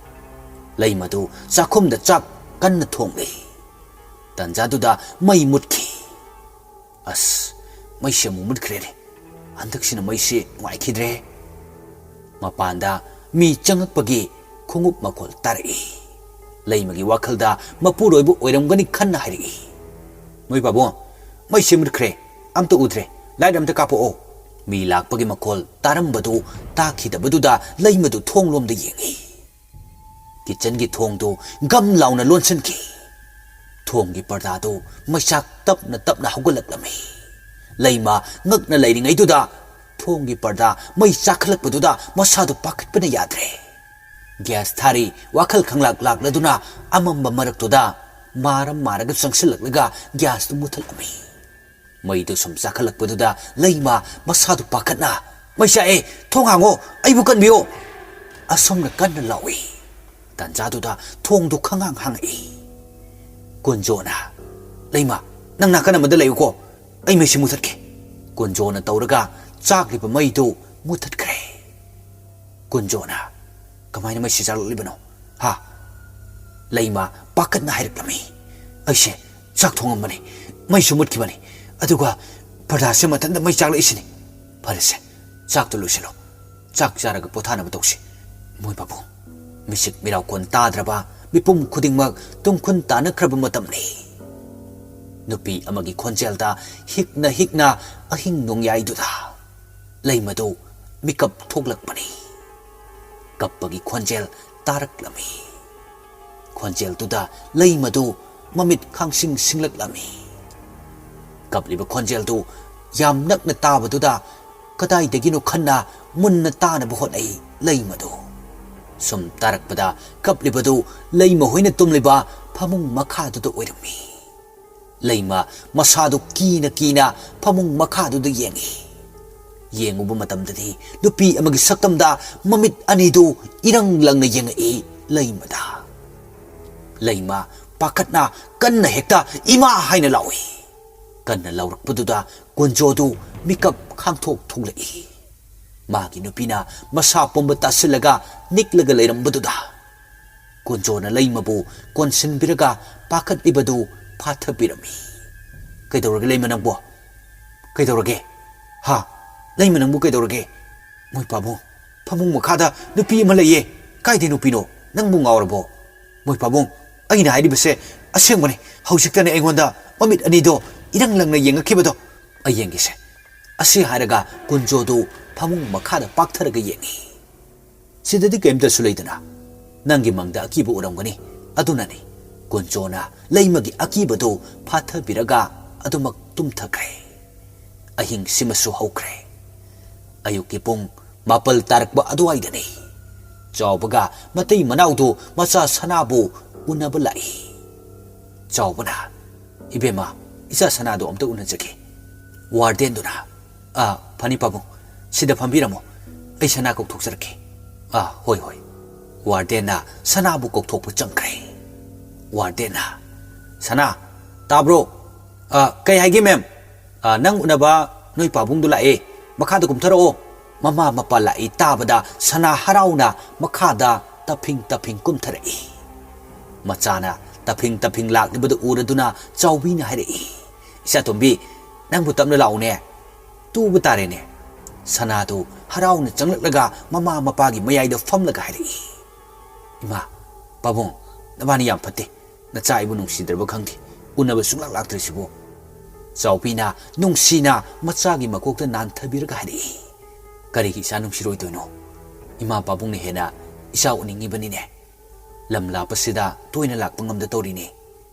ꯂꯩꯃꯗꯨ ꯆꯥꯛꯈꯨꯝꯗ ꯆꯥꯛ ꯀꯟꯅ ꯊꯣꯡꯂꯤ꯫ ꯇꯟꯖꯥꯗꯨꯗ ꯃꯩ ꯃꯨꯠꯈꯤ꯫ ꯑꯁ, ꯃꯩꯁꯦ ꯑꯃꯨꯛ ꯃꯨꯠꯈ꯭ꯔꯦꯅꯦ꯫ ꯍꯟꯗꯛꯁꯤꯅ ꯃꯩꯁꯦ ꯅꯨꯡꯉꯥꯏꯈꯤꯗ꯭ꯔꯦ꯫ ꯃꯄꯥꯟꯗ ꯃꯤ ꯆꯪꯉꯛꯄꯒꯤ ꯈꯣꯡꯎꯞ ꯃꯈꯣꯜ ꯇꯥꯔꯛꯏ꯫ ꯂꯩꯃꯒꯤ ꯋꯥꯈꯜꯗ ꯃꯄꯨꯔꯣꯏꯕ ꯑꯣꯏꯔꯝꯒꯅꯤ ꯈꯟꯅ ꯍꯥꯏꯔꯛꯏ, "ꯅꯣꯏ ꯄꯥꯕꯨꯡ, ꯃꯩꯁꯦ ꯃꯨꯠꯈ꯭ꯔꯦ, ꯑꯝꯇ ꯎꯗ꯭ꯔꯦ, ꯂꯥꯏꯠ ꯑꯝꯇ ꯀꯥꯞꯄꯛꯑꯣ"꯫ ꯃꯤ ꯂꯥꯛꯄꯒꯤ ꯃꯈꯣꯜ ꯇꯥꯔꯝꯕꯗꯨ ꯇꯥꯈꯤꯗꯕꯗꯨꯗ ꯂꯩꯃꯗꯨ ꯊꯣꯡꯂꯣꯝꯗ ꯌꯦꯡꯏ꯫ ꯀꯤꯆꯟꯒꯤ ꯊꯣꯡꯗꯨ ꯒꯝ ꯂꯥꯎꯅ ꯂꯣꯟꯁꯤꯟꯈꯤ꯫ ꯊꯣꯡꯒꯤ ꯄꯔꯗꯥꯗꯨ ꯃꯩꯆꯥꯛ ꯇꯞꯅ ꯇꯞꯅ ꯍꯧꯒꯠꯂꯛꯂꯝꯃꯤ꯫ ꯂꯩꯃ ꯉꯛꯅ ꯂꯩꯔꯤꯉꯩꯗꯨꯗ ꯊꯣꯡꯒꯤ ꯄꯔꯗꯥ ꯃꯩ ꯆꯥꯛꯈꯠꯂꯛꯄꯗꯨꯗ ꯃꯁꯥꯗꯨ ꯄꯥꯈꯠꯄꯅ ꯌꯥꯗ꯭ꯔꯦ꯫ ꯒ꯭ꯌꯥꯁ ꯊꯥꯔꯤ ꯋꯥꯈꯜ ꯈꯪꯂꯥꯛ ꯂꯥꯛꯂꯗꯨꯅ ꯑꯃꯝꯕ ꯃꯔꯛꯇꯨꯗ ꯃꯥꯔ ꯃꯥꯔꯒ ꯆꯪꯁꯤꯜꯂꯛꯂꯒ ꯒ꯭ꯌꯥꯁꯇꯨ ꯃꯨꯊꯠꯂꯝꯃꯤ꯫ ꯃꯩꯗꯨ ꯁꯨꯝ ꯆꯥꯈꯠꯂꯛꯄꯗꯨꯗ ꯂꯩꯃ ꯃꯁꯥꯗꯨ ꯄꯥꯈꯠꯅ, "ꯃꯩ ꯆꯥꯛꯑꯦ, ꯊꯣꯡ ꯍꯥꯡꯉꯣ, ꯑꯩꯕꯨ ꯀꯟꯕꯤꯌꯣ!" ꯑꯁꯣꯝꯅ ꯀꯟꯅ ꯂꯥꯎꯏ꯫ ꯇꯟꯖꯥꯗꯨꯗ ꯊꯣꯡꯗꯨ ꯈꯪꯍꯥꯡ ꯍꯥꯡꯉꯛꯏ꯫ ꯀꯨꯟꯖꯣꯅ, "ꯂꯩꯃ, ꯅꯪ ꯅꯥꯀꯟ ꯑꯃꯗ ꯂꯩꯌꯨꯀꯣ, ꯑꯩ ꯃꯩꯁꯤ ꯃꯨꯊꯠꯀꯦ"꯫ ꯀꯨꯟꯖꯣꯅ ꯇꯧꯔꯒ ꯆꯥꯛꯂꯤꯕ ꯃꯩꯗꯨ ꯃꯨꯊꯠꯈ꯭ꯔꯦ꯫ ꯀꯨꯟꯖꯣꯅ, "ꯀꯃꯥꯏꯅ ꯃꯩꯁꯤ ꯆꯥꯛꯂꯛꯂꯤꯕꯅꯣ, ꯍꯥ?" ꯂꯩꯃ ꯄꯥꯈꯠꯅ ꯍꯥꯏꯔꯛꯂꯝꯃꯤ, "ꯑꯩꯁꯦ ꯆꯥꯛ ꯊꯣꯡꯉꯝꯕꯅꯤ, ꯃꯩꯁꯨ ꯃꯨꯠꯈꯤꯕꯅꯤ, ꯑꯗꯨꯒ ꯄꯔꯗꯥꯁꯦ ꯃꯊꯟꯇ ꯃꯩ ꯆꯥꯛꯂꯛꯏꯁꯤꯅꯤ꯫ ꯐꯔꯦꯁꯦ, ꯆꯥꯛꯇꯨ ꯂꯣꯏꯁꯤꯜꯂꯣ, ꯆꯥꯛ ꯆꯥꯔꯒ ꯄꯣꯊꯥꯅꯕ ꯇꯧꯁꯤ꯫ ꯃꯣꯏ ꯄꯥꯕꯨꯡ, ꯃꯤꯆꯤꯛ ꯃꯤꯔꯥꯎꯀꯣꯟ ꯇꯥꯗ꯭ꯔꯕ, ꯃꯤꯄꯨꯝ ꯈꯨꯗꯤꯡꯃꯛ ꯇꯨꯡꯈꯨꯟ ꯇꯥꯅꯈ꯭ꯔꯕ ꯃꯇꯝꯅꯤ"꯫ ꯅꯨꯄꯤ ꯑꯃꯒꯤ ꯈꯣꯟꯖꯦꯜꯗ ꯍꯤꯛꯅ ꯍꯤꯛꯅ ꯑꯍꯤꯡ ꯅꯣꯡꯌꯥꯏꯗꯨꯗ ꯂꯩꯃꯗꯨ ꯃꯤꯀꯞ ꯊꯣꯛꯂꯛꯄꯅꯤ꯫ ꯀꯞꯄꯒꯤ ꯈꯣꯟꯖꯦꯜ ꯇꯥꯔꯛꯂꯝꯃꯤ꯫ ꯈꯣꯟꯖꯦꯜꯗꯨꯗ ꯂꯩꯃꯗꯨ ꯃꯃꯤꯠ ꯈꯥꯡꯁꯤꯡ ꯁꯤꯡꯂꯛꯂꯝꯃꯤ꯫ ꯀꯞꯂꯤꯕ ꯈꯣꯟꯖꯦꯜꯗꯨ ꯌꯥꯝ ꯅꯛꯅ ꯇꯥꯕꯗꯨꯗ ꯀꯗꯥꯏꯗꯒꯤꯅꯣ ꯈꯟꯅ ꯃꯨꯟꯅ ꯇꯥꯅꯕ ꯍꯣꯠꯅꯩ ꯂꯩꯃꯗꯨ꯫ ꯁꯨꯝ ꯇꯥꯔꯛꯄꯗ ꯀꯞꯂꯤꯕꯗꯨ ꯂꯩꯃ ꯍꯣꯏꯅ ꯇꯨꯝꯂꯤꯕ ꯐꯃꯨꯡ ꯃꯈꯥꯗꯨꯗ ꯑꯣꯏꯔꯝꯃꯤ꯫ ꯂꯩꯃ ꯃꯁꯥꯗꯨ ꯀꯤꯅ ꯀꯤꯅ ꯐꯃꯨꯡ ꯃꯈꯥꯗꯨꯗ ꯌꯦꯡꯉꯤ꯫ ꯌꯦꯡꯉꯨꯕ ꯃꯇꯝꯗꯗꯤ ꯅꯨꯄꯤ ꯑꯃꯒꯤ ꯁꯛꯇꯝꯗ ꯃꯃꯤꯠ ꯑꯅꯤꯗꯨ ꯏꯔꯪ ꯂꯪꯅ ꯌꯦꯡꯉꯛꯏ ꯂꯩꯃꯗ꯫ ꯂꯩꯃ ꯄꯥꯈꯠꯅ ꯀꯟꯅ ꯍꯦꯛꯇ "ꯏꯃꯥ!" ꯍꯥꯏꯅ ꯂꯥꯎꯏ꯫ ꯀꯟꯅ ꯂꯥꯎꯔꯛꯄꯗꯨꯗ ꯀꯨꯟꯖꯣꯗꯨ ꯃꯤꯀꯞ ꯈꯥꯡꯊꯣꯛ ꯊꯣꯛꯂꯛꯏ꯫ ꯃꯥꯒꯤ ꯅꯨꯄꯤꯅ ꯃꯁꯥ ꯄꯨꯝꯕ ꯇꯥꯁꯤꯜꯂꯒ ꯅꯤꯛꯂꯒ ꯂꯩꯔꯝꯕꯗꯨꯗ ꯀꯨꯟꯖꯣꯅ ꯂꯩꯃꯕꯨ ꯀꯣꯟꯁꯤꯟꯕꯤꯔꯒ ꯄꯥꯈꯠꯂꯤꯕꯗꯨ ꯐꯥꯊꯕꯤꯔꯝꯃꯤ꯫ "ꯀꯩꯗꯧꯔꯒꯦ ꯂꯩꯃ ꯅꯪꯕꯣ? ꯀꯩꯗꯧꯔꯒꯦ? ꯍꯥ? ꯂꯩꯃ ꯅꯪꯕꯨ ꯀꯩꯗꯧꯔꯒꯦ?" "ꯃꯣꯏ ꯄꯥꯕꯨꯡ, ꯐꯃꯨꯡ ꯃꯈꯥꯗ ꯅꯨꯄꯤ ꯑꯃ ꯂꯩꯌꯦ꯫ ꯀꯥꯏꯗꯩ ꯅꯨꯄꯤꯅꯣ? ꯅꯪꯕꯨ ꯉꯥꯎꯔꯕꯣ?" "ꯃꯣꯏ ꯄꯥꯕꯨꯡ, ꯑꯩꯅ ꯍꯥꯏꯔꯤꯕꯁꯦ ꯑꯁꯦꯡꯕꯅꯤ꯫ ꯍꯧꯖꯤꯛꯇꯅꯦ ꯑꯩꯉꯣꯟꯗ ꯃꯃꯤꯠ ꯑꯅꯤꯗꯣ ꯏꯔꯪ ꯂꯪꯅ ꯌꯦꯡꯉꯛꯈꯤꯕꯗꯣ꯫ ꯑꯩ ꯌꯦꯡꯒꯦꯁꯦ꯫" ꯑꯁꯤ ꯍꯥꯏꯔꯒ ꯀꯨꯟꯖꯣꯗꯨ ꯐꯃꯨꯡ ꯃꯈꯥꯗ ꯄꯥꯛꯊꯔꯒ ꯌꯦꯡꯉꯤ꯫ "ꯁꯤꯗꯗꯤ ꯀꯔꯤꯝꯇꯁꯨ ꯂꯩꯇꯅ꯫ ꯅꯪꯒꯤ ꯃꯪꯗ ꯑꯀꯤꯕ ꯎꯔꯝꯒꯅꯤ꯫ ꯑꯗꯨꯅꯅꯤ꯫" ꯀꯨꯟꯖꯣꯅ ꯂꯩꯃꯒꯤ ꯑꯀꯤꯕꯗꯨ ꯐꯥꯊꯕꯤꯔꯒ ꯑꯗꯨꯃꯛ ꯇꯨꯝꯊꯈ꯭ꯔꯦ꯫ ꯑꯍꯤꯡꯁꯤꯃꯁꯨ ꯍꯧꯈ꯭ꯔꯦ꯫ ꯑꯌꯨꯛꯀꯤ ꯄꯨꯡ ꯃꯥꯄꯜ ꯇꯥꯔꯛꯄ ꯑꯗꯨꯋꯥꯏꯗꯅꯤ꯫ ꯆꯥꯎꯕꯒ ꯃꯇꯩ ꯃꯅꯥꯎꯗꯨ ꯃꯆꯥ ꯁꯅꯥꯕꯨ ꯎꯅꯕ ꯂꯥꯛꯏ꯫ ꯆꯥꯎꯕꯅ, "ꯏꯕꯦꯝꯃ, ꯏꯆꯥ ꯁꯅꯥꯗꯣ ꯑꯝꯇ ꯎꯅꯖꯒꯦ꯫" ꯋꯥꯔꯗꯦꯟꯗꯨꯅ, "ꯑꯥ, ꯐꯅꯤ ꯄꯥꯕꯨꯡ, ꯁꯤꯗ ꯐꯝꯕꯤꯔꯝꯃꯣ, ꯑꯩ ꯁꯅꯥ ꯀꯧꯊꯣꯛꯆꯔꯛꯀꯦ꯫" "ꯑꯥ, ꯍꯣꯏ, ꯍꯣꯏ꯫" ꯋꯥꯔꯗꯦꯟꯅ ꯁꯅꯥꯕꯨ ꯀꯧꯊꯣꯛꯄ ꯆꯪꯈ꯭ꯔꯦ꯫ ꯋꯥꯔꯗꯦꯟꯅ, "ꯁꯅꯥ, ꯇꯥꯕ꯭ꯔꯣ?" "ꯑꯥ, ꯀꯩ ꯍꯥꯏꯒꯦ ꯃꯦꯝ?" "ꯑꯥ, ꯅꯪ ꯎꯅꯕ ꯅꯣꯏ ꯄꯥꯕꯨꯡꯗꯨ ꯂꯥꯛꯑꯦ, ꯃꯈꯥꯗ ꯀꯨꯝꯊꯔꯛꯑꯣ꯫" ꯃꯃꯥ ꯃꯄꯥ ꯂꯥꯛꯏ ꯇꯥꯕꯗ ꯁꯅꯥ ꯍꯔꯥꯎꯅ ꯃꯈꯥꯗ ꯇꯞꯐꯤꯡ ꯇꯞꯐꯤꯡ ꯀꯨꯝꯊꯔꯛꯏ꯫ ꯃꯆꯥꯅ ꯇꯞꯐꯤꯡ ꯇꯞꯐꯤꯡ ꯂꯥꯛꯂꯤꯕꯗꯨ ꯎꯔꯗꯨꯅ ꯆꯥꯎꯕꯤꯅ ꯍꯥꯏꯔꯛꯏ, "ꯏꯆꯥꯇꯣꯝꯕꯤ, ꯅꯪꯕꯨ ꯇꯞꯅ ꯂꯥꯛꯎꯅꯦ, ꯇꯨꯕ ꯇꯥꯔꯦꯅꯦ꯫" ꯁꯅꯥꯗꯨ ꯍꯔꯥꯎꯅ ꯆꯪꯂꯛꯂꯒ ꯃꯃꯥ ꯃꯄꯥꯒꯤ ꯃꯌꯥꯏꯗ ꯐꯝꯂꯒ ꯍꯥꯏꯔꯛꯏ, "ꯏꯃꯥ, ꯄꯥꯕꯨꯡ, ꯅꯕꯥꯅꯤ ꯌꯥꯝ ꯐꯠꯇꯦ꯫ ꯅꯆꯥ ꯑꯩꯕꯨ ꯅꯨꯡꯁꯤꯗ꯭ꯔꯕ ꯈꯪꯗꯦ, ꯎꯅꯕ ꯁꯨꯡꯂꯥꯛ ꯂꯥꯛꯇ꯭ꯔꯤꯁꯤꯕꯨ꯫" ꯆꯥꯎꯕꯤꯅ ꯅꯨꯡꯁꯤꯅ ꯃꯆꯥꯒꯤ ꯃꯀꯣꯛꯇ ꯅꯥꯟꯊꯕꯤꯔꯒ ꯍꯥꯏꯔꯛꯏ, "ꯀꯔꯤꯒꯤ ꯏꯆꯥ ꯅꯨꯡꯁꯤꯔꯣꯏꯗꯣꯏꯅꯣ? ꯏꯃꯥ ꯄꯥꯕꯨꯡꯅ ꯍꯦꯟꯅ ꯏꯆꯥ ꯎꯅꯤꯡꯉꯤꯕꯅꯤꯅꯦ꯫ ꯂꯝ ꯂꯥꯞꯄꯁꯤꯗ ꯇꯣꯏꯅ ꯂꯥꯛꯄ ꯉꯝꯗ ꯇꯧꯔꯤꯅꯦ꯫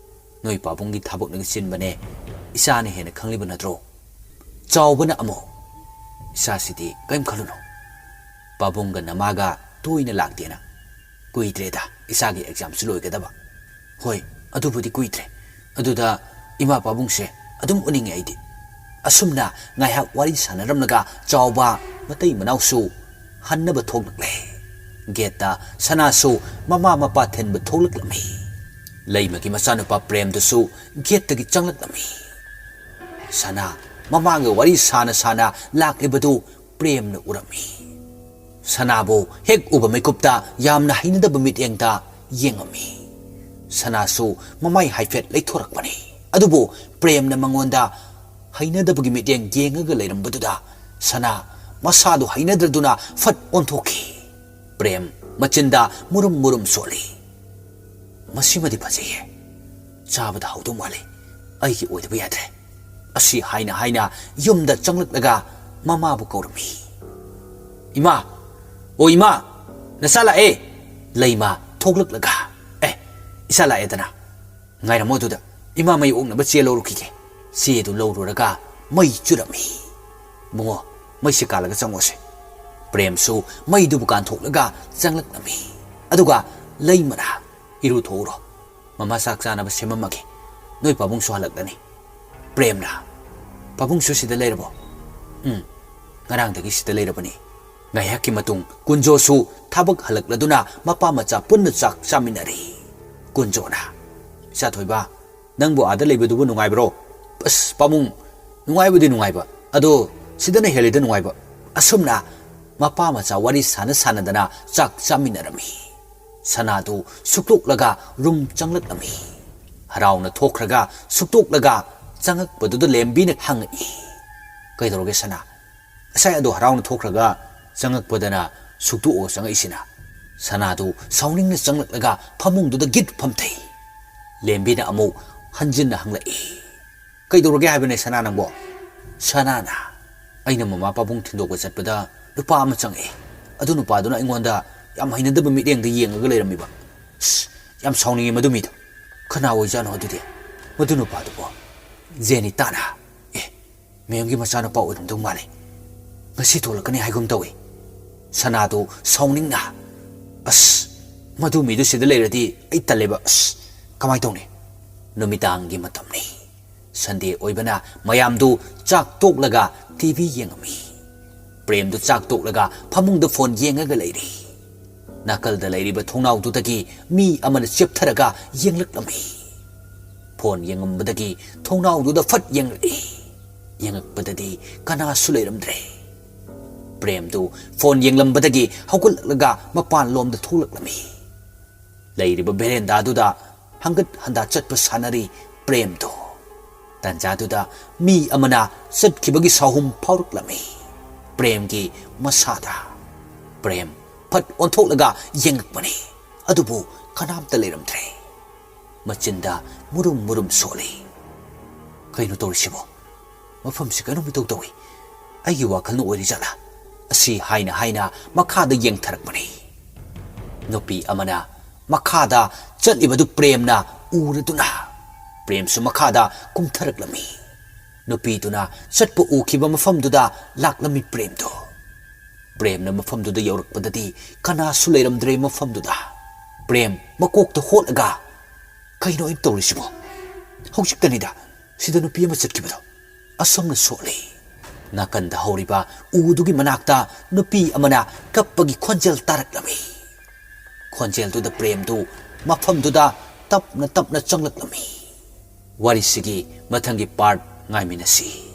ꯅꯣꯏ ꯄꯥꯕꯨꯡꯒꯤ ꯊꯕꯛꯅꯒ ꯆꯤꯟꯕꯅꯦ, ꯏꯆꯥꯅ ꯍꯦꯟꯅ ꯈꯪꯂꯤꯕ ꯅꯠꯇ꯭ꯔꯣ?" ꯆꯥꯎꯕꯅ ꯑꯃꯨꯛ, "ꯏꯆꯥꯁꯤꯗꯤ ꯀꯔꯤꯝ ꯈꯜꯂꯨꯅꯨ, ꯄꯥꯕꯨꯡꯒ ꯅꯃꯥꯒ ꯇꯣꯏꯅ ꯂꯥꯛꯇꯦꯅ "ꯀꯨꯏꯗ꯭ꯔꯦꯗ, ꯏꯆꯥꯒꯤ ꯑꯦꯛꯖꯥꯝꯁꯨ ꯂꯣꯏꯒꯗꯕ꯫" "ꯍꯣꯏ, ꯑꯗꯨꯕꯨꯗꯤ ꯀꯨꯏꯗ꯭ꯔꯦ꯫ ꯑꯗꯨꯗ ꯏꯃꯥ ꯄꯥꯕꯨꯡꯁꯦ ꯑꯗꯨꯝ ꯎꯅꯤꯡꯉꯦ ꯑꯩꯗꯤ꯫" ꯑꯁꯨꯝꯅ ꯉꯥꯏꯍꯥꯛ ꯋꯥꯔꯤ ꯁꯥꯟꯅꯔꯝꯂꯒ ꯆꯥꯎꯕ ꯃꯇꯩ ꯃꯅꯥꯎꯁꯨ ꯍꯟꯅꯕ ꯊꯣꯛꯂꯛꯂꯦ꯫ ꯒꯦꯠꯇ ꯁꯅꯥꯁꯨ ꯃꯃꯥ ꯃꯄꯥ ꯊꯤꯟꯕ ꯊꯣꯛꯂꯛꯂꯝꯃꯤ꯫ ꯂꯩꯃꯒꯤ ꯃꯆꯥꯅꯨꯄꯥ ꯄ꯭ꯔꯦꯝꯗꯨꯁꯨ ꯒꯦꯠꯇꯒꯤ ꯆꯪꯂꯛꯂꯝꯃꯤ꯫ ꯁꯅꯥ ꯃꯃꯥꯒ ꯋꯥꯔꯤ ꯁꯥꯅ ꯁꯥꯅ ꯂꯥꯛꯂꯤꯕꯗꯨ ꯄ꯭ꯔꯦꯝꯅ ꯎꯔꯝꯃꯤ꯫ ꯁꯅꯥꯕꯨ ꯍꯦꯛ ꯎꯕ ꯃꯤꯀꯨꯞꯇ ꯌꯥꯝꯅ ꯍꯩꯅꯗꯕ ꯃꯤꯠꯌꯦꯡꯗ ꯌꯦꯡꯉꯝꯃꯤ꯫ ꯁꯅꯥꯁꯨ ꯃꯃꯥꯏ ꯍꯥꯏꯐꯦꯠ ꯂꯩꯊꯣꯔꯛꯄꯅꯤ꯫ ꯑꯗꯨꯕꯨ ꯄ꯭ꯔꯦꯝꯅ ꯃꯉꯣꯟꯗ ꯍꯩꯅꯗꯕꯒꯤ ꯃꯤꯠꯌꯦꯡ ꯌꯦꯡꯉꯒ ꯂꯩꯔꯝꯕꯗꯨꯗ ꯁꯅꯥ ꯃꯁꯥꯗꯨ ꯍꯩꯅꯗ꯭ꯔꯗꯨꯅ ꯐꯠ ꯑꯣꯟꯊꯣꯛꯈꯤ꯫ ꯄ꯭ꯔꯦꯝ ꯃꯆꯤꯟꯗ ꯃꯨꯔꯨꯝ ꯃꯨꯔꯨꯝ ꯁꯣꯜꯂꯤ꯫ "ꯃꯁꯤꯃꯗꯤ ꯐꯖꯩꯌꯦ꯫ ꯆꯥꯕꯗ ꯍꯥꯎꯗꯧ ꯃꯥꯜꯂꯤ꯫ ꯑꯩꯒꯤ ꯑꯣꯏꯗꯕ ꯌꯥꯗ꯭ꯔꯦ꯫" ꯑꯁꯤ ꯍꯥꯏꯅ ꯍꯥꯏꯅ ꯌꯨꯝꯗ ꯆꯪꯂꯛꯂꯒ ꯃꯃꯥꯕꯨ ꯀꯧꯔꯝꯃꯤ꯫ "ꯏꯃꯥ! ꯑꯣ ꯏꯃꯥ! ꯅꯆꯥ ꯂꯥꯛꯑꯦ!" ꯂꯩꯃ ꯊꯣꯛꯂꯛꯂꯒ, "ꯑꯦ, ꯏꯆꯥ ꯂꯥꯛꯑꯦꯗꯅ꯫ ꯉꯥꯏꯔꯝꯃꯣ ꯑꯗꯨꯗ, ꯏꯃꯥ ꯃꯩ ꯑꯣꯛꯅꯕ ꯆꯦ ꯂꯧꯔꯨꯈꯤꯒꯦ꯫" ꯆꯦꯗꯨ ꯂꯧꯔꯨꯔꯒ ꯃꯩ ꯆꯨꯔꯝꯃꯤ꯫ "ꯏꯕꯨꯡꯉꯣ, ꯃꯩꯁꯦ ꯀꯥꯜꯂꯒ ꯆꯪꯉꯣꯁꯦ꯫" ꯄ꯭ꯔꯦꯝꯁꯨ ꯃꯩꯗꯨꯕꯨ ꯀꯥꯟꯊꯣꯛꯂꯒ ꯆꯪꯂꯛꯂꯝꯃꯤ꯫ ꯑꯗꯨꯒ ꯂꯩꯃꯅ, "ꯏꯔꯨꯊꯣꯛꯎꯔꯣ, ꯃꯃꯥ ꯆꯥꯛ ꯆꯥꯅꯕ ꯁꯦꯝꯃꯝꯃꯒꯦ꯫ ꯅꯣꯏ ꯄꯥꯕꯨꯡꯁꯨ ꯍꯜꯂꯛꯂꯅꯤ꯫" ꯄ꯭ꯔꯦꯝꯅ, "ꯄꯥꯕꯨꯡꯁꯨ ꯁꯤꯗ ꯂꯩꯔꯕꯣ?" "ꯎꯝ, ꯉꯔꯥꯡꯗꯒꯤ ꯁꯤꯗ ꯂꯩꯔꯕꯅꯤ꯫" ꯉꯥꯏꯍꯥꯛꯀꯤ ꯃꯇꯨꯡ ꯀꯨꯟꯖꯣꯁꯨ ꯊꯕꯛ ꯍꯜꯂꯛꯂꯗꯨꯅ ꯃꯄꯥ ꯃꯆꯥ ꯄꯨꯟꯅ ꯆꯥꯛ ꯆꯥꯃꯤꯟꯅꯔꯤ꯫ ꯀꯨꯟꯖꯣꯅ, "ꯏꯆꯥ ꯊꯣꯏꯕ, ꯅꯪꯕꯨ ꯑꯥꯗ ꯂꯩꯕꯗꯨꯕꯨ ꯅꯨꯡꯉꯥꯏꯕ꯭ꯔꯣ?" "ꯑꯁ ꯄꯥꯕꯨꯡ, ꯅꯨꯡꯉꯥꯏꯕꯨꯗꯤ ꯅꯨꯡꯉꯥꯏꯕ, ꯑꯗꯣ ꯁꯤꯗꯅ ꯍꯦꯜꯂꯤꯗ ꯅꯨꯡꯉꯥꯏꯕ꯫" ꯑꯁꯨꯝꯅ ꯃꯄꯥ ꯃꯆꯥ ꯋꯥꯔꯤ ꯁꯥꯟꯅ ꯁꯥꯟꯅꯗꯅ ꯆꯥꯛ ꯆꯥꯃꯤꯟꯅꯔꯝꯃꯤ꯫ ꯁꯅꯥꯗꯨ ꯁꯨꯛꯇꯣꯛꯂꯒ ꯔꯨꯝ ꯆꯪꯂꯛꯂꯝꯃꯤ꯫ ꯍꯔꯥꯎꯅ ꯊꯣꯛꯈ꯭ꯔꯒ ꯁꯨꯛꯇꯣꯛꯂꯒ ꯆꯪꯉꯛꯄꯗꯨꯗ ꯂꯦꯝꯕꯤꯅ ꯍꯪꯉꯛꯏ, "ꯀꯩꯗꯧꯔꯒꯦ ꯁꯅꯥ? ꯉꯁꯥꯏ ꯑꯗꯣ ꯍꯔꯥꯎꯅ ꯊꯣꯛꯈ꯭ꯔꯒ ꯆꯪꯉꯛꯄꯗꯅ ꯁꯨꯛꯇꯣꯛꯑꯒ ꯆꯪꯉꯛꯏꯁꯤꯅ?" ꯁꯅꯥꯗꯨ ꯁꯥꯎꯅꯤꯡꯅ ꯆꯪꯂꯛꯂꯒ ꯐꯃꯨꯡꯗꯨꯗ ꯒꯤꯠ ꯐꯝꯊꯩ꯫ ꯂꯦꯝꯕꯤꯅ ꯑꯃꯨꯛ ꯍꯟꯖꯤꯟꯅ ꯍꯪꯂꯛꯏ, "ꯀꯩꯗꯧꯔꯒꯦ ꯍꯥꯏꯕꯅꯦ ꯁꯅꯥ ꯅꯪꯕꯣ?" ꯁꯅꯥꯅ, "ꯑꯩꯅ ꯃꯃꯥ ꯄꯥꯕꯨꯡ ꯊꯤꯟꯗꯣꯛꯄ ꯆꯠꯄꯗ ꯅꯨꯄꯥ ꯑꯃ ꯆꯪꯉꯛꯑꯦ꯫ ꯑꯗꯨ ꯅꯨꯄꯥꯗꯨꯅ ꯑꯩꯉꯣꯟꯗ ꯌꯥꯝ ꯍꯩꯅꯗꯕ ꯃꯤꯠꯌꯦꯡꯗ ꯌꯦꯡꯉꯒ ꯂꯩꯔꯝꯃꯤꯕ꯫ ꯑꯁ, ꯌꯥꯝ ꯁꯥꯎꯅꯤꯡꯉꯤ ꯃꯗꯨ ꯃꯤꯗꯣ꯫ ꯀꯅꯥ ꯑꯣꯏꯖꯥꯠꯅꯣ ꯑꯗꯨꯗꯤ? ꯃꯗꯨ ꯅꯨꯄꯥꯗꯨꯕꯣ?" ꯖꯦꯅꯤꯇꯥꯅ, "ꯑꯦ, ꯃꯦꯝꯒꯤ ꯃꯆꯥꯅꯨꯄꯥ ꯑꯣꯏꯔꯝꯗꯧ ꯃꯥꯜꯂꯦ꯫ ꯉꯁꯤ ꯊꯣꯛꯂꯛꯀꯅꯤ ꯍꯥꯏꯒꯨꯝ ꯇꯧꯏ꯫" ꯁꯅꯥꯗꯨ ꯁꯥꯎꯅꯤꯡꯅ, "ꯑꯁ, "ꯃꯗꯨ ꯃꯤꯗꯨ ꯁꯤꯗ ꯂꯩꯔꯗꯤ ꯑꯩ ꯇꯜꯂꯦꯕ꯫ ꯑꯁ, ꯀꯃꯥꯏꯅ ꯇꯧꯅꯤ?" ꯅꯨꯃꯤꯗꯥꯡꯒꯤ ꯃꯇꯝꯅꯤ꯫ ꯁꯟꯗꯦ ꯑꯣꯏꯕꯅ ꯃꯌꯥꯝꯗꯨ ꯆꯥꯛ ꯇꯣꯛꯂꯒ ꯇꯤ ꯚꯤ ꯌꯦꯡꯉꯝꯃꯤ꯫ ꯄ꯭ꯔꯦꯝꯗꯨ ꯆꯥꯛ ꯇꯣꯛꯂꯒ ꯐꯃꯨꯡꯗ ꯐꯣꯟ ꯌꯦꯡꯉꯒ ꯂꯩꯔꯤ꯫ ꯅꯥꯀꯜꯗ ꯂꯩꯔꯤꯕ ꯊꯣꯡꯅꯥꯎꯗꯨꯗꯒꯤ ꯃꯤ ꯑꯃꯅ ꯆꯦꯞꯊꯔꯒ ꯌꯦꯡꯂꯛꯂꯝꯃꯤ꯫ ꯐꯣꯟ ꯌꯦꯡꯉꯝꯕꯗꯒꯤ ꯊꯣꯡꯅꯥꯎꯗꯨꯗ ꯐꯠ ꯌꯦꯡꯂꯛꯏ꯫ ꯌꯦꯡꯉꯛꯄꯗꯗꯤ ꯀꯅꯥꯁꯨ ꯂꯩꯔꯝꯗ꯭ꯔꯦ꯫ ꯄ꯭ꯔꯦꯝꯗꯨ ꯐꯣꯟ ꯌꯦꯡꯂꯝꯕꯗꯒꯤ ꯍꯧꯒꯠꯂꯛꯂꯒ ꯃꯄꯥꯟꯂꯣꯝꯗ ꯊꯣꯛꯂꯛꯂꯝꯃꯤ꯫ ꯂꯩꯔꯤꯕ ꯚꯦꯔꯦꯟꯗꯥꯗꯨꯗ ꯍꯪꯒꯠ ꯍꯟꯗꯥ ꯆꯠꯄ ꯁꯥꯟꯅꯔꯤ ꯄ꯭ꯔꯦꯝꯗꯨ꯫ ꯇꯥꯟꯖꯥꯗꯨꯗ ꯃꯤ ꯑꯃꯅ ꯆꯠꯈꯤꯕꯒꯤ ꯁꯥꯍꯨꯝ ꯐꯥꯎꯔꯛꯂꯝꯃꯤ꯫ ꯄ꯭ꯔꯦꯝꯒꯤ ꯃꯁꯥꯗ꯫ ꯄ꯭ꯔꯦꯝ ꯐꯠ ꯑꯣꯟꯊꯣꯛꯂꯒ ꯌꯦꯡꯉꯛꯄꯅꯤ꯫ ꯑꯗꯨꯕꯨ ꯀꯅꯥꯝꯇ ꯂꯩꯔꯝꯗ꯭ꯔꯦ꯫ ꯃꯆꯤꯟꯗ ꯃꯨꯔꯨꯝ ꯃꯨꯔꯨꯝ ꯁꯣꯜꯂꯤ꯫ "ꯀꯩꯅꯣ ꯇꯧꯔꯤꯁꯤꯕꯣ? ꯃꯐꯝꯁꯤ ꯀꯩꯅꯣꯝ ꯏꯇꯧ ꯇꯧꯏ꯫ ꯑꯩꯒꯤ ꯋꯥꯈꯜꯅ ꯑꯣꯏꯔꯤꯖꯥꯠꯂꯥ?" ꯑꯁꯤ ꯍꯥꯏꯅ ꯍꯥꯏꯅ ꯃꯈꯥꯗ ꯌꯦꯡꯊꯔꯛꯄꯅꯤ꯫ ꯅꯨꯄꯤ ꯑꯃꯅ ꯃꯈꯥꯗ ꯆꯠꯂꯤꯕꯗꯨ ꯄ꯭ꯔꯦꯝꯅ ꯎꯔꯗꯨꯅ ꯄ꯭ꯔꯦꯝꯁꯨ ꯃꯈꯥꯗ ꯀꯨꯝꯊꯔꯛꯂꯝꯃꯤ꯫ ꯅꯨꯄꯤꯗꯨꯅ ꯆꯠꯄ ꯎꯈꯤꯕ ꯃꯐꯝꯗꯨꯗ ꯂꯥꯛꯂꯝꯃꯤ ꯄ꯭ꯔꯦꯝꯗꯨ꯫ ꯄ꯭ꯔꯦꯝꯅ ꯃꯐꯝꯗꯨꯗ ꯌꯧꯔꯛꯄꯗꯗꯤ ꯀꯅꯥꯁꯨ ꯂꯩꯔꯝꯗ꯭ꯔꯦ ꯃꯐꯝꯗꯨꯗ꯫ ꯄ꯭ꯔꯦꯝ ꯃꯀꯣꯛꯇ ꯍꯣꯠꯂꯒ, "ꯀꯩꯅꯣ ꯑꯩꯅ ꯇꯧꯔꯤꯁꯤꯕꯣ? ꯍꯧꯖꯤꯛꯇꯅꯤꯗ ꯁꯤꯗ ꯅꯨꯄꯤ ꯑꯃ ꯆꯠꯈꯤꯕꯗꯣ꯫ ꯑꯁꯣꯝꯅ ꯁꯣꯛꯂꯤ꯫" ꯅꯥꯀꯟꯗ ꯍꯧꯔꯤꯕ ꯎꯗꯨꯒꯤ ꯃꯅꯥꯛꯇ ꯅꯨꯄꯤ ꯑꯃꯅ ꯀꯞꯄꯒꯤ ꯈꯣꯟꯖꯦꯜ ꯇꯥꯔꯛꯂꯝꯃꯤ꯫ ꯈꯣꯟꯖꯦꯜꯗꯨꯗ ꯄ꯭ꯔꯦꯝꯗꯨ ꯃꯐꯝꯗꯨꯗ ꯇꯞꯅ ꯇꯞꯅ ꯆꯪꯂꯛꯂꯝꯃꯤ꯫ ꯋꯥꯔꯤꯁꯤꯒꯤ ꯃꯊꯪꯒꯤ ꯄꯥꯔꯠ ꯉꯥꯏꯃꯤꯟꯅꯁꯤ꯫